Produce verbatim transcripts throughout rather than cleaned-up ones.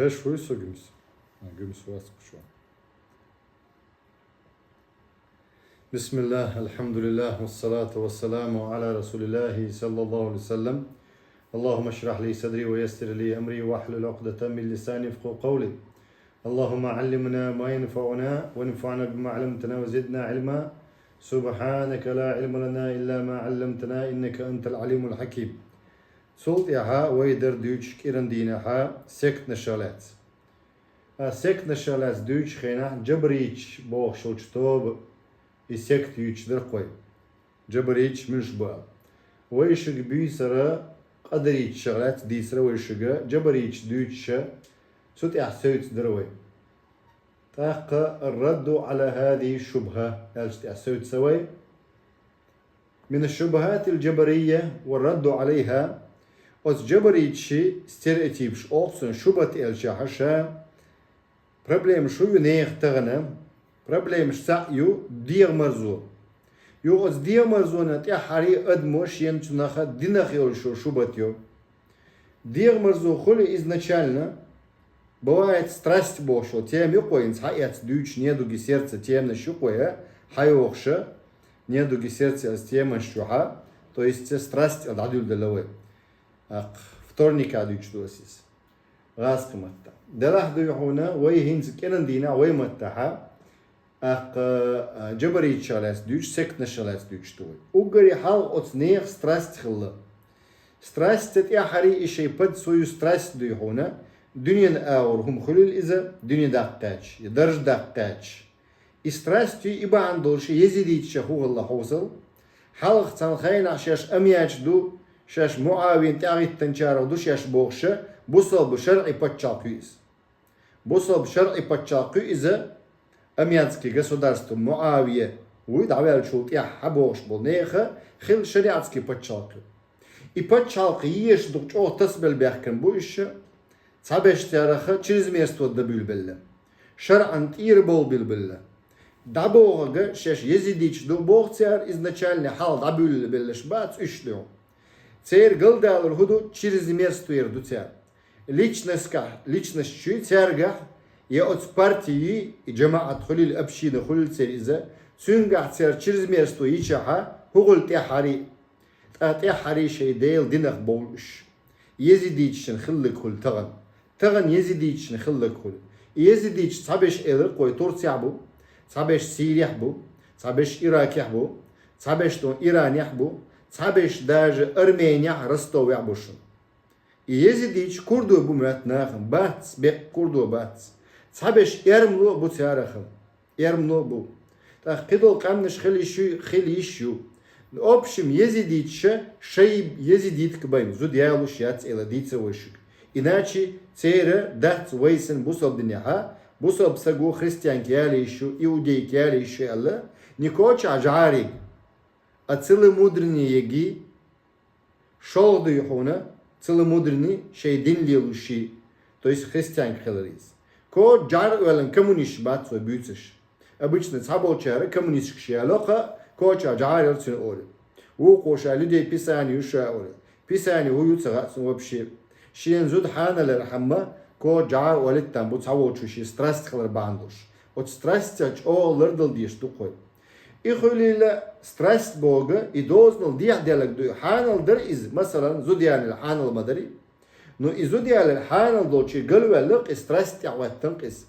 Хеш вуй со гуьмс? А, гуьмс вац кхучо. بسم الله، الحمد لله، والصلاة والسلام على رسول الله صلى الله عليه وسلم. اللهم اشرح لي صدري ويسر لي أمري واحلل عقدة من لساني يفقهوا قولي. اللهم علمنا ما ينفعنا وانفعنا بما علمتنا وزدنا علما. سبحانك لا علم لنا إلا ما علمتنا إنك أنت العليم الحكيم. Цул тӀехьа вай дар дуьйцуш кӀиран дийнахьа сектнаша лаьцна. А сектнаша лаьцна дуьйцучу хенахь джабариташ бохуш йолчу тоба и секта юьйцуш дара-кх вай. Джабариташ муьлш бу аьлла. Вайшига буьйсара къадариташах лаьцна дийцира вайшига, джабариташ дуьйцуша, цу тӀехь севцадара вай. ТӀаккха الرد على هذه الشبهة аьлча тӀехь севца вай. من الشبهات الجبرية والرد عليها. Оцу джабариташи стереотипаш, оццун шубат аьлча хьаша, проблемаш шу ю нехан тахана, проблемаш цхьаъ ю дегӀамарзо. Юха оцу дегӀамарзонан тӀаьххьарий адамо шена цунах динах йолуш шубат йо. ДегӀамарзо хуьлу изначально, бывает, страсть бохуш йолу тема ю-кх вайна цхьаэцна дуьйцуш, недуги сердца теманаш ю-кх вай, хьайохуша, недуги сердца аьлла теманаш чохьа, то есть цу страсть аьлла дӀадуьллуш дела вай. ТӀаккха вторника дуьйцуш ду аса иза. ГӀазкхийн маттахь. Делахь дуй хьуна, вай хӀинца кӀиран дийнахь вай маттахьа, тӀаккха, а, джабариташах лаьцна дуьйцуш, сектнаша лаьцна дуьйцуш ду вай. Уггаре хьалха оцу нехан страсть хилла. Страсть ца тӀаьххьарий и шайн пад сою страсть дуй хьуна, дуьненан агӀор хӀума хуьлийла иза, дуьне даккха кхаьчча, я дарж даккха кхаьчча. И страсть ю, и бахьана долуш езидиташа хӀу хилла хьовсал. Хьалха цхьана хенахь шаьш амияча ду, шаьш МуӀавиян тӀаьхьахӀиттинчарах ду шаьш бохуша, бусалба шарӀи паччалкх ю иза. Бусалба шарӀи паччалкх ю иза, армянский государство, МуӀавия вуй дӀаваьллачул тӀаьхьа бохуш болу нехан хилла шариатский паччалкх ю. И паччалкх езаш ду чӀогӀа тасабелла баьхкина бу иша, цхьаберш цаьрах чрезмерство дан буьйлабелла, шарӀан тӀера бовла билбелла. ДӀабохург шаьш езидиташ ду боху цара, изначально хьалха дӀабуьйлабеллаш бац уьш дуьхьа. Церан галдалар хӀун ду, чрезмерство яр ду цара. Личносткахь, личностчуьй цаьргахь, я оцу партии, и жамаӀат хуьлийла, община хуьлийла церан иза, цуьнгахь цара чрезмерство йичахьа, хӀу хуьлу тӀаьххьарий, ткъа тӀаьххьарий шайн Делан динах бовлу уьш. Езидиташна хилларг хуьлу тахана. Тахана езидиташна хилларг хуьлу. И езидиташ цхьаберш элира-кх вай Турцехь бу, цхьаберш Сирехь бу, цхьаберш Иракехь бу, цхьаберш тӀун Иранехь бу, цхьаберш даже Арменехь, Ростовехь бу шуна. И езидиташ курдо бу моьтту нахана, бац, беккъа курдо бац. Цхьаберш эрмало а бу царах. Эрмало а бу. ТӀаккха кхидолу къаьмнаш хила йиш ю, хила йиш ю. Общем, езидиташа шайн езидитка байна, зуда ялуш яц аьлла дийца вайшига. Иначе церан дац вай санна бусалба динехьа, бусалба саго христианка яла йиш ю, иудейка яла йиш ю аьлла, не кочахь жӀаьриг, а целомудреннеги, шолгӀа дуй хьуна, целомудренни шайн дин лелуш, то есть христианка хилар иза. Коча жӀар оьллина коммунисташ бац вай буьйцуш. Обычно цхьаболчара коммунисташ яло-кх, коча жӀар яр цуьнан олу. Вукхо ша людей Писания ю ша олу. Писания хӀун ю ца хаьа цунна вообще. Шена зуда хьанал яр хьамма, коча жӀар олийтта бу цхьаволчо шен страсть хилар бахьана долуш. Оцу страстца чӀогӀа лардала дезаш ду-кх вай. И хуьлийла страсть бохург, и дозанал дехьаделларг ду, и хьанал дара иза, масалан, зуда ялийла хьанал ма дарий. Ну, и зуда ялийла хьанал долчу галваьлла-кх и страсть тӀехьахӀоьттина-кх иза.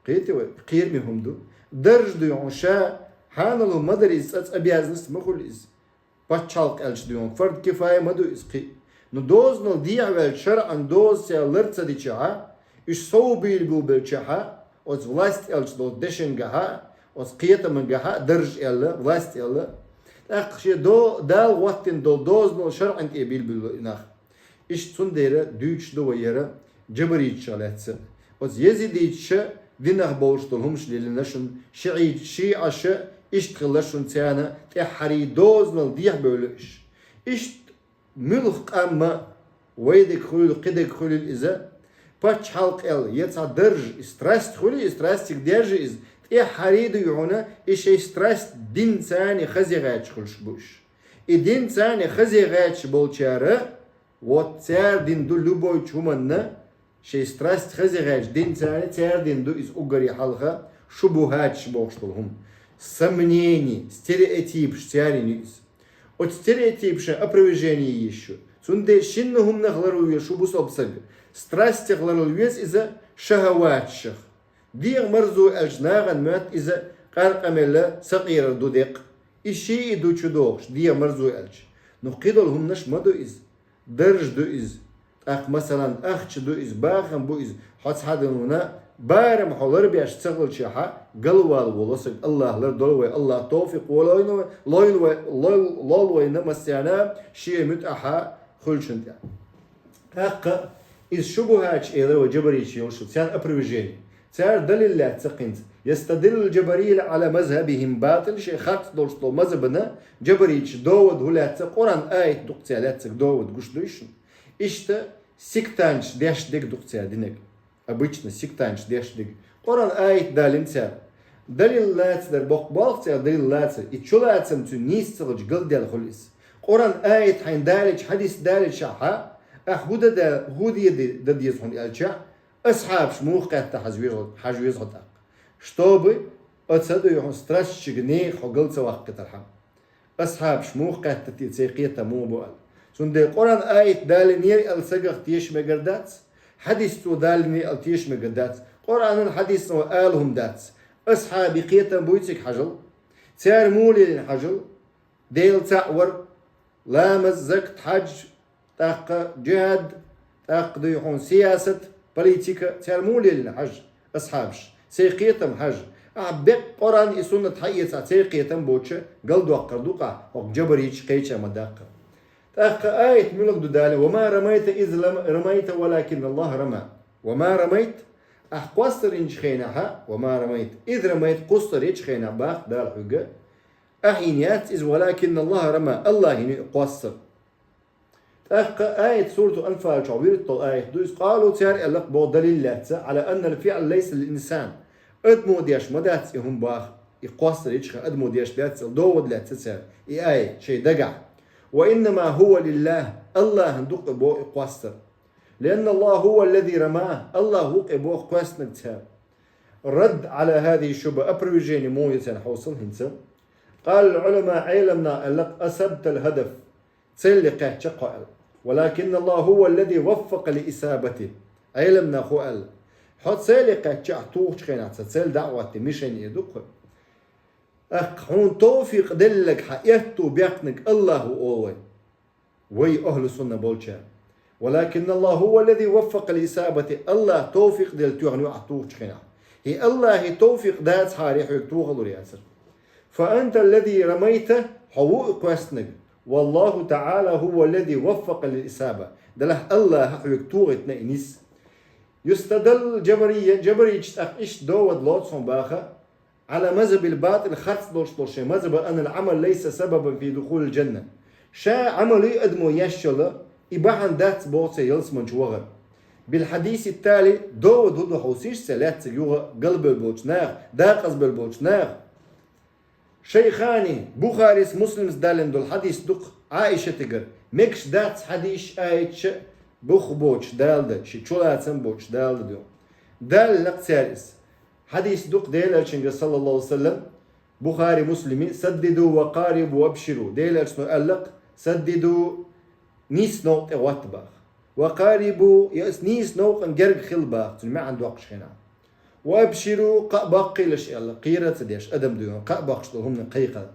Кхетий вай, кхераме хӀума ду. Дарж дуй хьуна ша, хьанал хӀума ма дара иза, цӀа, цӀа безнаш ма хуьлу иза. Пачхьалкх аьлча дуй хьуна, фард кифая ма ду иза кхин. Ну, дозанал дехьаваьлча, шарӀан доза цара лар ца дичахьа, уьш сов бийла билбелчахьа, оцу власть аьлча долу дешангахьа, оцу кхетамангахьа, дарж аьлла, власть аьлла, тӀаккха шен до-, Дала хӀоттийна долу дозанал шарӀан тӀе бийла билла и нах. Иштта цундела дуьйцуш ду вай яра джабариташах лаьцна. Оцу езидиташа динах бовлуш долу хӀумаш лелийна шуна, шиӀий-, шиӀаша иштта хилла шуна, царна тӀаьххьарий дозанал дехьабевлла уьш. Иштта муьлха къам а, вай дерг хуьлийла, кхидерг хуьлийла иза, пачхьалкх аьлла, я цхьа дарж, и страсть хуьлий, и страстига держ иза, тӀаьххьарий дуй хьуна, и шайн страсть динца хаза гӀерташ хуьлуш бу уьш. И динца хаза гӀерташ болчара, вот цара дина ду любойчу хӀуманна, Шоай страсть хаза яхача динца, цар дин ду иза уггаре хьалха, шубухӀаташ бохуш долу хӀума. Сомнени, стереотипаш царна ю иза. Оцу стереотипашна опровержение еш ю. Цундела шинна хӀуманах ларло веза шу бусалба саг. Страстех ларло веза иза, шахӀаваташах. ДегӀа марзо аьлча нахана моьтту иза къаркъа мелла сакъерар ду декъ. И шиъ и ду чудогӀуш, дегӀа марзо аьлча. Ну кхидолу хӀуманаш ма ду иза. Дарж ду иза. ТӀаккха, масалан, ахча ду иза, бахам бу иза. Хьо цхьа динна барам хьо ларбеш ца хилча, хьан галвала волу саг. АллахӀ лардойла вай, АллахӀ товфикъ лойла вай, лойла вай, лол-, лол вайна массарна шен муьтӀахь хуьлучунна тӀехь. ТӀаккха иза шубухӀаташ элира вай, джабариташ йолуш, царна опровержение. Цара далил лаьцна хӀинца. يستدل الجبرية على مذهبهم الباطل, шайн харц долуш долу мазхӀабана джабариташ довод хӀун лаьцна, Къуръан аят дукха цара лаьцнарг довод гуш дуй шуна. Иштта сектанташ деш дерг дукха цара динарг. Обычно сектанташ деш дерг. Къуръан аят далийна цара. Далил лацар боккха болх цара, далил лацар. И чулацам цуьнан нийса ца хилча галдаьлла хуьлу иза. Къуръан аят хьайна далийча, хьадис далийча хьан, ахь хӀун дан де-, хӀун де-, дан деза хьуна аьлча, асхьабаш муха кхетта хьажа веза хьо, хьажа веза хьо тӀаккха. Чтобы оцу дуй хьуна страсташка нехан хьо гал ца ваккхийтархьама. Асхьабаш муха кхетта те, церан кхетам муха бу аьлла. Цундела Къуръан аят далийнера аьлла сагах теша мегар дац, хьадис цо далийнера аьлла теша мегар дац. Къуръанан хьадисан ала хӀума дац. Асхьабийн кхетам буй цига хьажал. Цара муха лелийна хьажал. Дела цхьаъ вар, ламаз, закат, хьаж, тӀаккха джихӀад, тӀаккха дуй хьуна сиясат, политика, цара муха лелийна хьажа, асхьабаш. Церан кхетам хьажа. Ахь беккъа Къуръан и суннат хьаэцахь, церан кхетам боцуш галдоккхур ду-кх ахь, хӀокху джабариташ кхеча ма даккха. ТӀаккха аят муьлха ду далийна: وما رميت إذ رم-، رميت ولكن الله رمى. وما رميت, ахь кхоссар йинчу хенахь, وما رميت إذ رميت, кхуссар йечу хенахь боху Дала хьоьга, ахь йина яц иза, ولكن الله رمى, АллахӀ йина и кхоссар. ТӀаккха аят Суратул Анфал чохь вирд долу аят ду иза. قالوا, цара аьлла-кх боху далил лаьцна, على أن الفعل ليس للإنسان. Адамо деш ма дац и хӀума боху, и кхоссар йечу хенахь адамо деш дац аьлла, довод лаьцна цара и аят шайн дагахь. وإنما هو لله, АллахӀан ду-кх и боху и кхоссар. لأن الله هو الذي رماه, АллахӀ ву-кх и боху кхоьссинарг цара. رد على هذه الشبهة, опровержение муха ю царна хьовсал хӀинца. قال العلماء, Ӏеламнаха аьлла-кх: أصبت الهدف. Цели кхаьчна-кх хьо аьлла. ولكن الله هو الذي وفق للإصابة. Ӏеламнаха хӀун аьлла: хьо цели кхаьчча, ахь тухучу хенахь цхьа цели дӀа а хӀоттий, мишень эр ду-кх хьо. ТӀаккха хьуна товфикъ делларг, хьан аьтту беккхинарг АллахӀ ву олу вай. Вай ахьлу сунна болчара. ولكن الله هو الذي وفق للإصابة, АллахӀ товфикъ делла тоьхна ю ахь тухучу хенахь. ХӀинца АллахӀан товфикъ дацахьара хьоьга тохалур яцара. فأنت الذي رميت, хьо ву и кхоьссинарг. والله تعالى هو الذي وفق للإصابة. Делахь АллахӀа хьоьга тохийтина и нис. يستدل الجبرية, джабариташа тӀаккха иштта довод лоцу хьуна боху, على مذهب الباطل, харц долуш долу шайн мазхӀаб, أن العمل ليس سببا في دخول الجنة. Ша Ӏамал, адамо еш йолу, и бахьана дац боху церан ялсамани чу вахар. بالحديث التالي, довод хӀун ду хьовсийша, цара лаьцнарг юха галбевлла болчу наха, декъазбевлла болчу наха. Шайхани, Бухарис, Муслимс далийна долу хьадис ду-кх Ӏаишатигара, мегаш дац хьадисаш, аяташ бух боцуш даладан, шен чулацам боцуш даладан ду. Далийна-кх цара иза. Хьадис ду-кх Делан Элчангара, صلى الله عليه وسلم, Бухари, Муслими: سددوا وقاربوا وأبشروا. Делан Элчано аьлла-кх: سددوا, нийса новкъа тӀе хӀотта боху. وقاربوا, я аса нийса новкъан герга хила боху, цуьнан маьӀна доккхуш хенахь. وأبشروا, кхаъ боккхийлаш аьлла, кхера а ца деш, адам дуй хьуна, кхаъ боккхуш долу хӀуманна кхайкхар.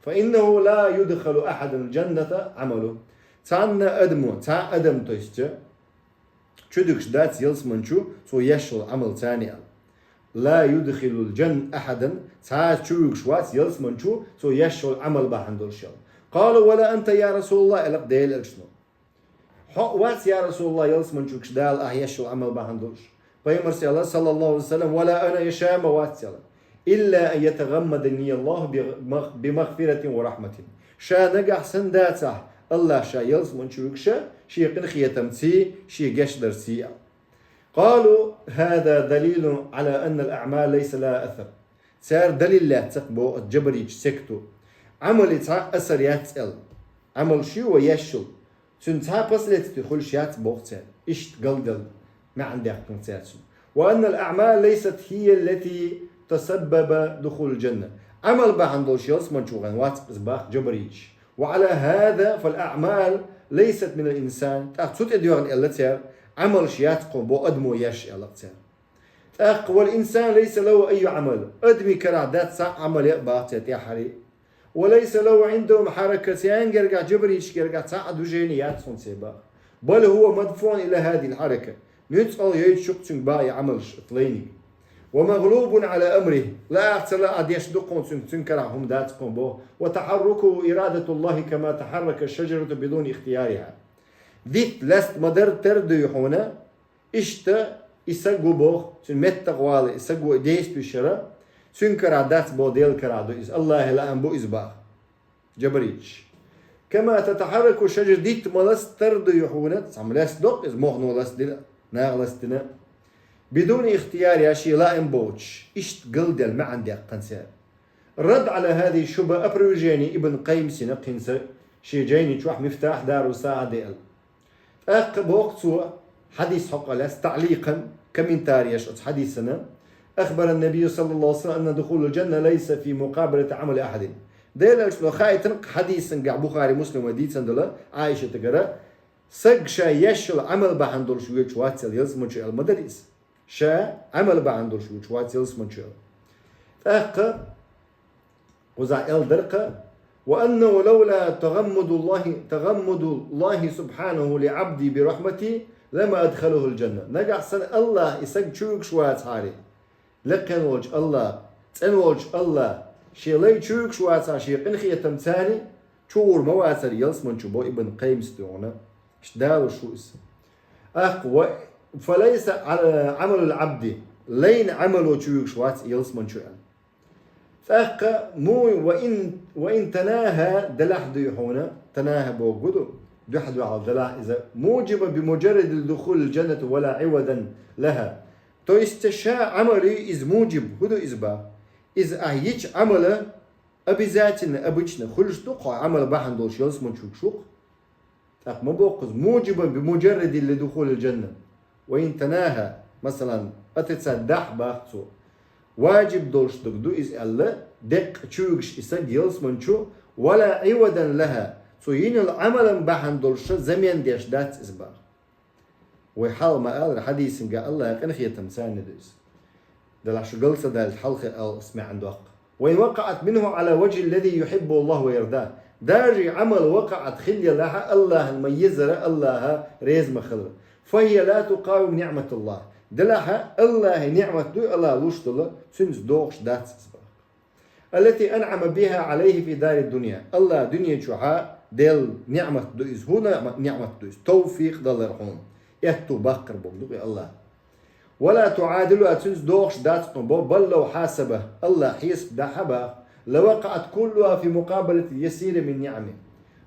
فإنه لا يدخل أحدا الجنة عمله. Цхьанна адамо, цхьа а адам, то есть, чу дуьгуш дац ялсамани чу, цо еш йолу Ӏамал царна аьлла. لا يدخل الجن أحدا, цхьа а чу вуьгуш вац ялсамани чу, цо еш йолу Ӏамал бахьана долуш аьлла. قالوا: ولا أنت يا رسول الله, аьлла-кх Делан Элчано. Хьо а вац, я РасулаллахӀ, ялсамани чу вуьгуш Дала ахь еш йолу Ӏамал бахьана долуш. Пайхамарс аьлла, صلى الله عليه وسلم: ولا أنا, я ша ма вац аьлла. إلا أن يتغمدني الله بمغ-، بمغفرة ورحمة. Ша нагахь санна дацахь, АллахӀ ша ялсамани чу вуьгуш, шен къинхетамций, шен гечдарций аьлла. قالوا: هذا دليل على أن الأعمال ليس لها أثر. Цара далил лаьцна-кх боху оцу джабариташа, секто. Ӏамалан цхьа а асар яц аьлла. Ӏамал шу вай еш йолу, цуьнан цхьа а последствий хуьлуш яц боху цара. Иштта галдаьлла. маьӀна даьккхина цаьрца. وأن الأعمال ليست هي التي تسبب دخول الجنة. Ӏамал бахьана долуш ялсмани чу вахана вац иза бах Джабарийча. وعلى هذا فالأعمال ليست من الإنسان. ТӀаккха цу тӀе доьгӀна аьлла цара, Ӏамалш яц кхо бо адамо еш аьлла цара. ТӀаккха والإنسان ليس له أي عمل. Адамий карахь дац цхьа а Ӏамал яа бах цара тӀаьххьара. وليس له عندهم حركة. Цаьнга гергахь, Джабарийча гергахь цхьа а движение яц хӀунца бах. بل هو مدفوع إلى هذه الحركة. Нуьцкъала йойтуш ю-кх цуьнга бах и Ӏамалш, оцу лайниг. ومغلوب على أمره. Лаахь ца лаахь деш ду кхо цуьнга, цуьнга карахь хӀума дац кхо бо. وتحركه إرادة الله كما تحرك الشجرة بدون اختيارها. Дитт лаьцна ма-дарра тара дуй хьуна, иштта и саг ву боху, цуьнан меттах вала и саг ву, и действующий яра, цуьнан карахь дац бо, Делан карахь ду иза, АллахӀан лаам бу иза бах. Джабарийча. كما تتحرك الشجرة, дитт ма лаьцна тара дуй хьуна, цхьамма лаьцна доккху иза, мохно лаьцна дина, наха лаьцна дина. بدون اختيارها, шен лаам боцуш, иштта галдаьлла маьӀна даьккхина цара. رد على هذه الشبهة, опровержение Ибн Къаййима йина кхин цара шен жайни чохь Мифтахь Дару Саадат аьлла. ТӀаккха боху цо, хьадис хьокъехь лаьцна, таӀликъан, комментарий еш оцу хьадисана: أخبر النبي صلى الله عليه وسلم أن دخول الجنة ليس في مقابلة عمل أحد. Делан Элчано хаийтина хьадисангахь, Бухари, Муслима дийцина долу, Ӏайшатагара, саг ша еш йолу Ӏамал бахьана долуш воьдуш вац аьлла ялсмани чу аьлла ма дара иза. Ша Ӏамал бахьана долуш воьдуш вац ялсмани чу аьлла. ТӀаккха кхузахь аьлла дара-кх: وأنه لولا تغمد الله، تغمد الله سبحانه لعبده برحمته لما أدخله الجنة. Нагахь санна АллахӀа и саг чу вуьгуш вацахьара, лекха волчу АллахӀа, цӀена волчу АллахӀа шен лай чу вуьгуш вацахьара шен къинхетамца, чу гӀур ма вацара ялсмани чу, бо Ибн Къаййима дуьхьал. Иштта далуш ву иза. ТӀаккха ва-, فليس عمل العبد, лайна Ӏамало чу вуьгуш вац ялсмани чу аьлла. ТӀаккха му-, وإن، وإن تناهى, делахь дуй хьуна, танахьа бохург ду, дуьхьал-дуьхьал делахь иза, موجبا بمجرد دخول الجنة ولا عوضا لها. То есть ша Ӏамал ю иза мужиб, хӀун ду иза бах? Иза ахь йича Ӏамала обязательно, обычно хуьлуш ду-кх хьо Ӏамал бахьана долуш ялсмани чу вуьгуш ву-кх. ТӀаккха ма боху иза: موجبا بمجرد لدخول الجنة وإن تناهى, масалан, отрицать дахь бах цо. Важиб долуш дерг ду иза аьлла, деккъа чу вуьгуш и саг ялсмани чу, ولا عوضا لها, цо йина йолу Ӏамалан бахьана долуш замена деш дац иза бах. Вай хьалха ма-аллара, хьадисангахь АллахӀан къинхетамца ду иза. Делахь шу гал ца даьлча хьалхе аьлла ас маьӀна доккху. وإن وقعت منه على وجه الذي يحبه الله ويرضاه. Даже и Ӏамал вакъаӀат хилла елахь а, АллахӀана ма-еззара, АллахӀ реза ма-хиллара. فهي لا تقاوم نعمة الله. Делахь а АллахӀан ниӀмат дуй АллахӀа луш долу, цуьнца догӀуш дац иза бах. التي أنعم بها عليه في دار الدنيا. АллахӀа дуьне чохь делла ниӀмат ду иза. ХӀун ниӀмат, ниӀмат ду иза? Тавфикъ далар хьуна. Аьтту баккхар бохург ду-кх и АллахӀ. ولا تعادلها, цуьнца догӀуш дац хьуна бо, بل لو حاسبه, АллахӀ хьесап дахь а бах, لوقعت كلها في مقابلة اليسير من نعمه.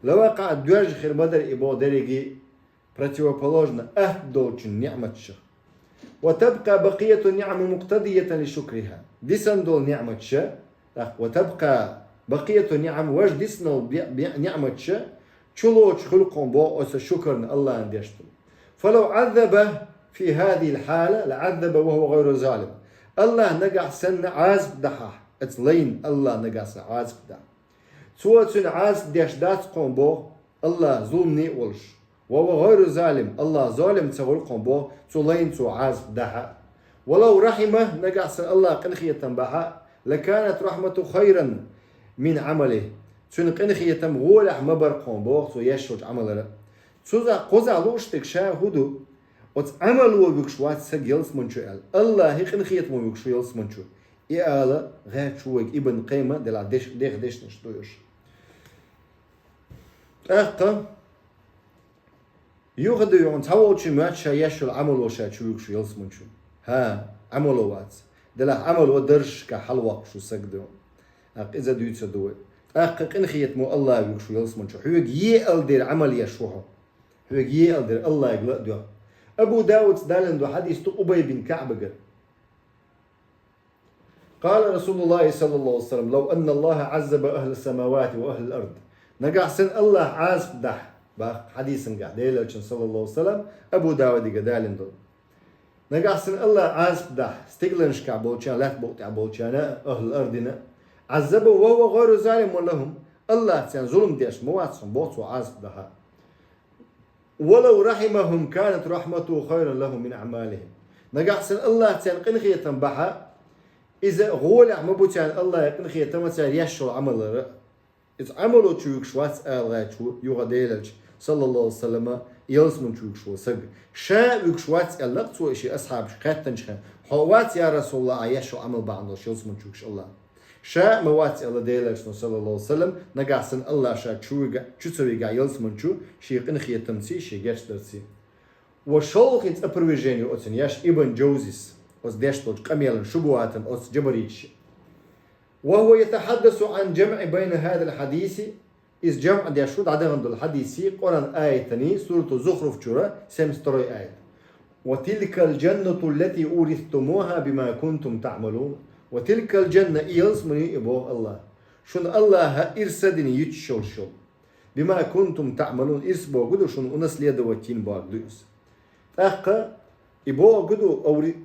لوقعت, доьжна хир ма дара и бо дерриге, противоположно, атта долчун ниӀматашах. وتبقى بقية النعم مقتضية لشكرها. Дисина долу ниӀматаш, тӀаккха وتبقى بقية النعم, важа дисина долу бе-, бе-, ниӀматаш чулоцуш хуьлу-кх хьуна бо оцу шукарна АллахӀана деш долу. فلو عذب في هذه الحالة لعذب وهو غير ظالم. АллахӀ нагахь санна Ӏазап дахь, оцу лайна АллахӀ нагахь санна Ӏазап дахь. Цо цуьнан Ӏазап деш дац-кх хьуна бо, АллахӀ зуламне а волуш. وهو غير ظالم, АллахӀ золим ца хуьлу-кх хьуна бо, цу лайна цо Ӏазап дахь а. ولو رحمه, нагахь санна АллахӀ къинхетам бахь а, لكانت رحمته خيرا من عمله. Цуьнан къинхетам гӀолехь ма бара-кх хьуна бо, цо еш йолчу Ӏамалара. Цуза-, кхузахь лууш дерг ша хӀун ду? Оцу Ӏамало вуьгуш вац саг ялсмани чу аьлла. АллахӀан къинхетамо вуьгуш ву ялсмани чу. И ала гӀерташ ву вайга Ибн Къаййима, делахь деш-, деха дешнаш ду уьш. ТӀаккха юха дуй хьуна цхьаволчун моьтту ша еш йолу Ӏамало ша чу вуьгуш ву ялсмани чу? ХӀа, Ӏамало вац. Делахь Ӏамало даржашкахь хьалавоккхуш ву саг дуй хьуна. ТӀаккха иза дуьйцур ду вай. ТӀаккха къинхетамо АллахӀ вуьгуш ву ялсмани чу. Хьоьга еала дерг Ӏамал еш ву хьо. Хьоьга еала дерг АллахӀе ла а доьху. Абу Дауда далийна долу хьадис ду Убай бин КаӀбагара. قال رسول الله صلى الله عليه وسلم: لو أن الله عذب أهل السماوات وأهل الأرض. Нагахь санна АллахӀа Ӏазап дахь, бах хьадисангахь Делан Элчано, саллаллаху алейхи ва саллям, Абу Даудига далийна долу. Нагахь санна Аллах Ӏазап дахь стигланашкахь болчарна, лаьтта букъа тӀехь болчарна, ахӀлул ардина, Ӏаззабахум ва хува гӀайру залимун лахум. Аллах царна зулам деш ма вац хьуна, боху цо Ӏазап дахь. Ва лав рахимахум канат рахматуху хайран лахум мин аӀмалихим. Нагахь санна Аллах царна къинхетам бахь, иза гӀолехь ма бу царна Аллахьан къинхетам цара еш йолу Ӏамалара. Иза Ӏамало чу вуьгуш вац ала гӀерташ ву юха Делан элча, саллаллаху алейхи ва саллама, ялсамани чу вуьгуш волу саг. Ша вуьгуш вац аьлла-кх цо и шен асхьабашка хаьттинчу хенахь: «Хьо вац, я Расулаллах, ахь еш йолу Ӏамал бахьана долуш ялсамани чу вуьгуш Аллах?» Ша ма вац аьлла Делан элчано, саллаллаху алейхи ва саллам, нагахь санна Аллах ша чу вига-, чу ца вигахь ялсамани чу, шен къинхетамций, шен гечдарций. Ва шолгӀа хӀинца опровержение оцу еш Ибн Джаузис, оцу деш долчу къамелан шубухатан оцу джабариташа. Ва хува ятахьаддасу Ӏан джамӀи байна хӀазал хьадиси, иза джамӀ деш ву дӀадахана долу хьадисий, Къуръан аятаний, сурату Зухруф чуьра, семьдесят второй аят. «Ва тилкал джаннату ллати уристтумуха бима кунтум таӀмалун». Ва тилкал джанна, и ялсамани ю и, боху Аллах. Шуна Аллаха ирс дина йиташ йолуш йолу. «Бима кунтум таӀмалун», ирс бохург ду шуна, унаследовать йина бохург ду иза. ТӀаккха и бохург ду, аври-,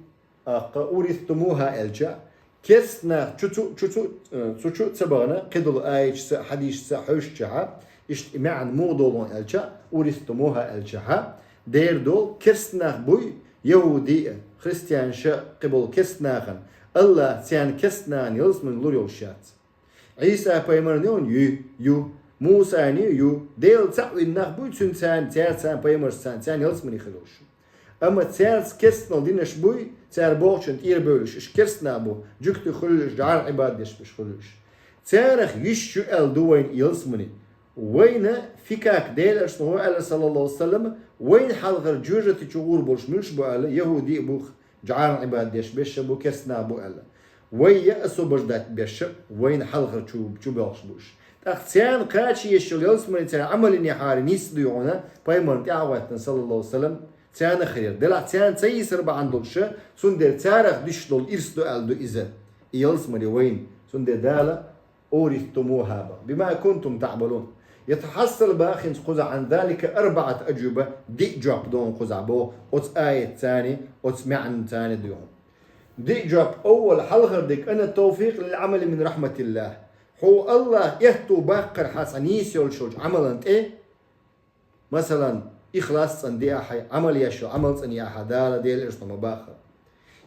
тӀаккха уристтумуха аьлча, керста нах чу цу, чу цу, э, цу чу ца бахана, кхидолу аяташца, хьадисашца хьаьвсичахьа, иштта и маьӀна муха долу аьлча, уристтумуха аьлчахьа, дера долу керста нах буй, яхӀудий а, христианаш а, кхиболу керста нахана, Аллах царна керста нахана ялсамани лур йолуш яц. Ӏийса пайхамарна ю, ю, Мусана ю, Дела цхьаъ вина нах буй цуьнан, царна, церан, царна пайхамарш царна, царна ялсамани хир йолуш. Амма цаьрца керстанал динарш буй, цара бохучун тӀера бевллаш, уьш керста нах бу, жуьгтий хуьлуш, жӀарна Ӏибадат деш берш хуьлуш. Царах йиш ю аьлла ду вайна ялсамани. Вайна фикак Делан элчано аьлла, саллаллаху алейхи ва саллам, вайна хьалхара жоьжахати чу гӀур болуш муьлш бу аьлла, яхӀудий а бу, жӀарна Ӏибадат деш берш а бу, керста нах бу аьлла. Вай я освобождать берш а вайна хьалхара чу, чу боьлхуш бу уьш. ТӀаккха царна кхача еш йолу ялсамани цара Ӏамал йинехьара нийса дуй хьуна, пайхамарна тӀаьхьа а гӀоьттина, саллаллаху алейхи ва саллам, царна хир яра. Делахь царна ца йийсар бахьана долуш, цундела царах дуьсуш долу ирс ду аьлла ду иза. И ялсамани вайна, цундела Дала «Уристтумуха» боху. «Бима кунтум таӀмалун». Ятахьассал боху хӀинца кхузахь Ӏан залика арбаӀату ажуба, диъ жоп доху кхузахь боху, оцу аятца, оцу маьӀнаца дуй хьуна. Диъ жоп, аввал, хьалхара дерг, анна тавфикъ лил Ӏамали мин рахматиллах. Хьо Аллах аьтту баккхар хьан цхьа нийса йолуш йолчу Ӏамалан тӀе, масалан, ихлас цӀан деахь, Ӏамал еш йолу Ӏамал цӀан яхь, Дала, Делан элчано ма баххара.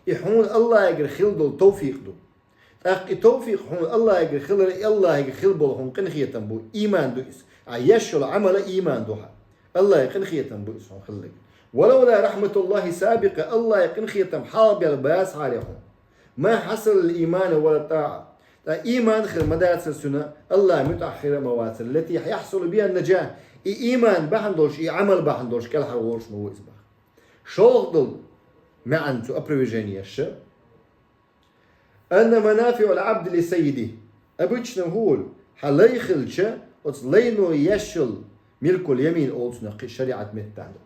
И хьуна Аллахьигара хилла долу тавфикъ ду. ТӀаккха и тавфикъ хьуна Аллахьигара хилар, и Аллахьигара хилла болу хьуна къинхетам бу, ийман ду иза. Ахь еш йолу Ӏамал ийман ду хьан. Аллахьан къинхетам бу иза хьуна хилларг. «Ва лавла рахматуллахи сабикъа», Аллахьан къинхетам хьалха баьлла бацахьара хьуна, «ма хьасалал иймана ва ла тӀаӀа». Ткъа ийман хир ма дацара цуьнан, Аллахьан муьтӀахь хир а ма вацара, «ллати яхьсулу бихан-наджах», и ийман бахьана долуш, и Ӏамал бахьана долуш кӀелхьарволуш ма ву иза боху. ШолгӀа долу маьӀна цу опроверженеш: «Анна манафиъал Ӏабди ли саййидихи». Обычно хӀун волу? Хьан лай хилча, оцу лайно еш йолу, милкул ямин олу цунах кхин шариӀат меттахь ду.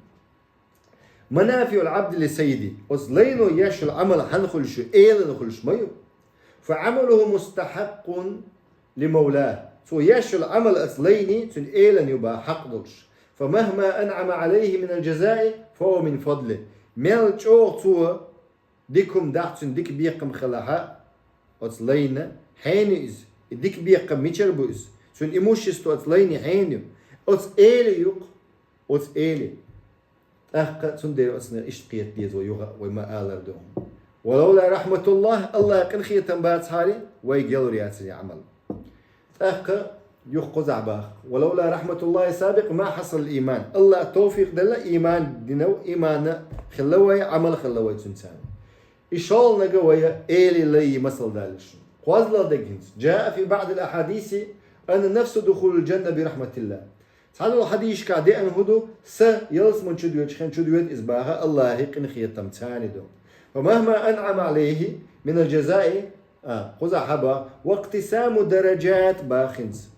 «Манафиъал Ӏабди ли саййидихи», оцу лайно еш йолу Ӏамал хьан хуьлуш ю, элана хуьлуш ма ю. «Фа Ӏамалуху мустахьаккъун ли мавлаху». Цо еш йолу Ӏамал оцу лайний, цуьнан элана ю боху хьакъ долуш. «Фа махма анъама Ӏалайхи минал джазаи, фа хува мин фадлихи». Мел чӀогӀа цо дика хӀума дахь, цуьнан дика бекхам хилахь а, оцу лайна, хьенан ю иза, и дика бекхам мичара бу иза? Цуьнан имущество оцу лайна хьенан ю? Оцу эли ю-кх, оцу эли. ТӀаккха цундела оцунах иштта кхета деза вай юха а, вай ма-аллара ду. «Ва лавла рахматуллах», Аллахьан къинхетам бацахьара, вайга ялур яцара и Ӏамал. ТӀаккха юха кхузахь боху: «Ва лавла рахматуллахи сабикъа ма хьасалал ийман». Аллахьа тавфикъ делла, ийман дина, ийман хилла вай, Ӏамал хилла вай цуьнца. И шолгӀаниг вай эли лай масал даллалаш. КхозлагӀа дерг хӀинца: «Джаа фи баӀдил ахьадиси анна нафса духулул джанна би рахматиллах». Цхьадолу хьадисашкахь деана хӀун ду, са ялсамани чу доьдучу хенахь чу доьду иза боху Аллахьан къинхетамца ду. «Ва махма анъама Ӏалайхи минал джазаи», а, кхузахь хьаба, «ва икътисаму дараджат» боху хӀинца.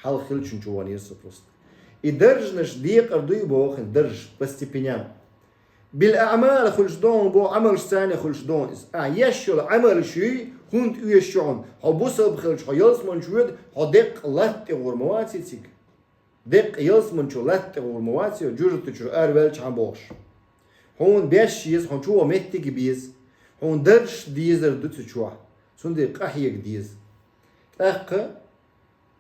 Хьалха хиллачун чу ванера со просто. И даржанаш декъар дуй боху хӀинца, даржаш по степеням. «Бил аӀмал» хуьлуш ду хьуна боху, Ӏамалшца хуьлуш ду хьуна иза. Ахь еш йолу Ӏамалш юй, хӀунда оьшу ю хьуна? Хьо бусалба хилча, хьо ялсамани чу воьду, хьо деккъа латта тӀе гӀур ма ваций цига? Деккъа ялсамани чу латта тӀе гӀур ма ваций, жоьжахати чуьра араваьлча хьан бохуш? Хьуна беш еза, хьуна чу ваха меттиг беза, хьуна дарж дезар ду цу чохь. Цундела къахьега деза. ТӀаккха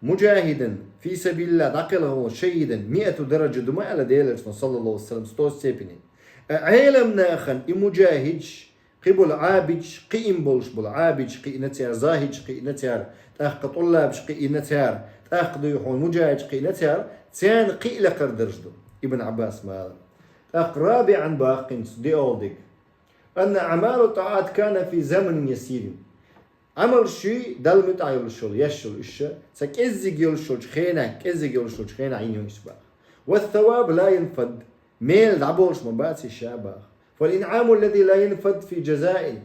муджахидан фи сабилиллахӀ дӀакхелхина волу шахӀидан миату даража ду ма аьлла Делан Элчано, саллаллаху алейхи ва саллям, сто степеней. А Ӏелам нахана и муджахидаш, кхин болу Ӏабидаш, кхиъна болуш болу Ӏабидаш кхиъна цара, захӀидаш кхиъна цара, тӀаккха тӀуллабаш кхиъна цара, тӀаккха дуй хьуна муджахидаш кхиъна цара, царна кхин лекхара дарж ду, Ибн Ӏаббас ма аллара. ТӀаккха рабиӀан боху хӀинца диъолдиг. Анна аъмалу тӀаӀат кана фи заманин ясирин. Ӏамалш шуьй Далла муьтӀахь йолуш йолу, еш йолу уьш, ца кӀеззиг йолуш йолчу хенахь, кӀеззиг йолуш йолчу хенахь йина йолуш баха. Ва саваб ла янфад, мел дӀаболуш ма бац и ша баха. Фал инъаму ллади ла янфад фи джазаи.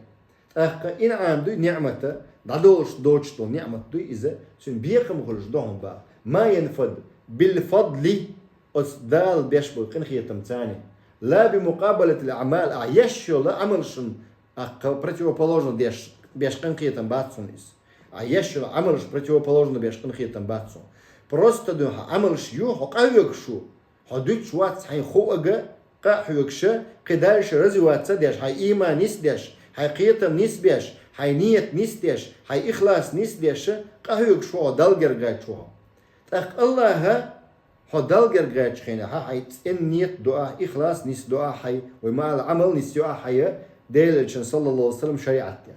ТӀаккха инъам дуй, ниъмата, дӀадолуш доцуш долу ниъмат дуй иза, цуьнан бекхам хуьлуш ду хьуна баха. Ма янфад бил фадли, оцу Дала беш болу къинхетам царна. Ла би мукъабалатил аъмал, ахь еш йолу Ӏамалшна Ахь противоположно деш, беш къинхетам бац хьуна иза. Ахь еш йолу Ӏамалш противоположно беш къинхетам бац хьуна. Просто дуьйна хьан Ӏамалш ю, хьо къахьоьгуш ву. Хьо дуьтуш вац хьайн хуъага къа а хьоьгуш, кхин дальше развиваться а деш, хьайн ийман нисдеш, хьайн кхетам нисбеш, хьайн ният нисдеш, хьайн ихлас нисдеш, къахьоьгуш ву хьо, Далла гергайчу ву хьо. ТӀаккха Аллаха хьо Далла гергайчу хенахь, хьайн цӀена ният ду ахь, ихлас нис ду ахь хьайн, вай ма-алла Ӏамал нис ю ахь хьайн, Делан Элчан, саллаллаху алейхи ва саллям, шариӀатехь.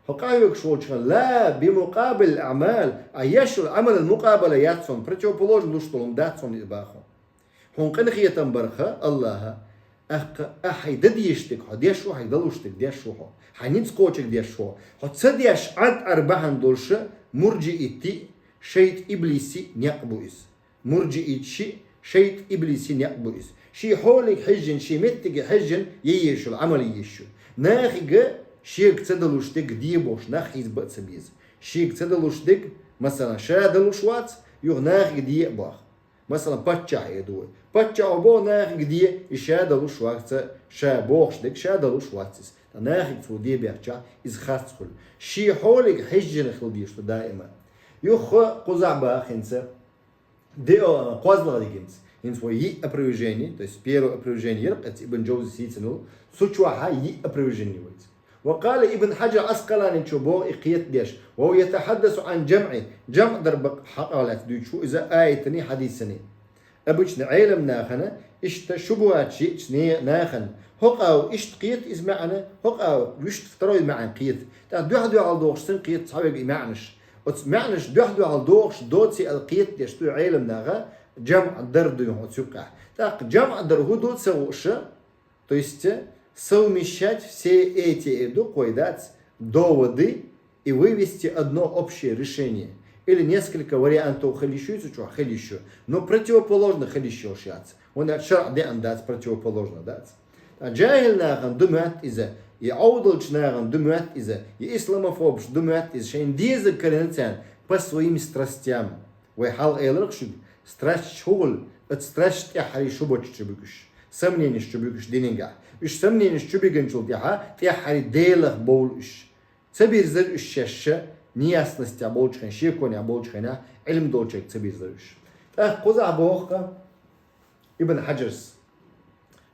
Хьо къахьоьгуш волчу хенахь, ла би мукъабил аъмал, ахь еш йолу Ӏамалан мукъабала яц хьуна, противоположно луш долу хӀума дац хьуна иза баха. Хьуна къинхетам барх Аллаха, ахь, ахь хьайн дан дезаш дерг хьо деш ву, хьайн далуш дерг деш ву хьо, хьайн ницкъ кхочург деш ву хьо. Хьо ца деш Ӏад-Ӏар бахьана долуш, мурджиитийн, шайтӀа иблисийн некъ бу иза. Мурджиитийн, шайтӀа иблисийн некъ бу иза. Шен хьоле хьежжина, шен меттиге хьежжина, е еш йолу Ӏамал еш ю. Нахе шега ца далуш дерг де бохуш, нах хьийза бан а ца беза. Шега ца далуш дерг, масала, ша далуш вац, юха нахе де а боху. Масала, паччахь а ду вай. Паччахьо боху нахе де, и ша далуш вац, ша бохуш дерг ша далуш вац иза. Ткъа нахе цо де бехча, иза харц хуьлу. Шен хьоле хьежжина хила дезаш ду даима. Юха кхузахь баха хӀинца, де, о, кхозлагӀа дигинца. ХӀинца вай йиъ опровержение, то есть первое опровержение яра, кхин Ибн Джаузи сийцина ву, цу чохь йиъ опровержение вайца. Ва къала Ибн Хьаджар Ӏаскъаланичо боху и кхетадеш, ва хува ятахьаддасу Ӏан джамӀи, джамӀ дар бакъ хьакъал лаьцна дуьйцуш ву иза аятаний, хьадисаний. Обычно Ӏелам нахана иштта шубухӀаташ йиъчу не-, нахана, хӀокху а иштта кхета иза маьӀна, хӀокху а вуьшта второй маьӀна кхета. ТӀаккха дуьхьа-дуьхьал дохуш санна кхета цхьаверг и маьӀнаш. Оцу маьӀнаш дуьхьа-дуьхьал дохуш доций аьлла кхетадеш ду Ӏелам наха, джамӀ дар дуй хьуна оцу юккъехь. ТӀаккха джамӀ дар хӀун ду ца хууш, то есть совмещать все эти, э, ду кхой дац, доводы и вывести одно общее решение. Или несколько вариантов хила йиш ю цу чохь, хила йиш ю. Но противоположно хила йиш йолуш яц. ХӀунда аьлча шарӀ деана дац, противоположно дац. Ткъа джахӀил нахана ду моьтту иза, и Ӏовдалчу нахана ду моьтту иза, и исламофобаш ду моьтту иза, шайна дезарг карийна царна по своим страстям. Вай хьалха элира-кх шуьга, страсташ хӀун хуьлу, оцу страсташ тӀаьххьара шубахаш чу буьгуш, сомненеш чу буьгуш динагахь. Уьш сомненеш чу бигинчул тӀаьхьа тӀаьххьара Делах бовлу уьш. Ца бирзира уьш шаьш, неясностях болчу хенахь, шеконехь болчу хенахь, Ӏилма долчерг ца бирзира уьш. ТӀаккха кхузахь боху-кх Ибн Хьаджарс,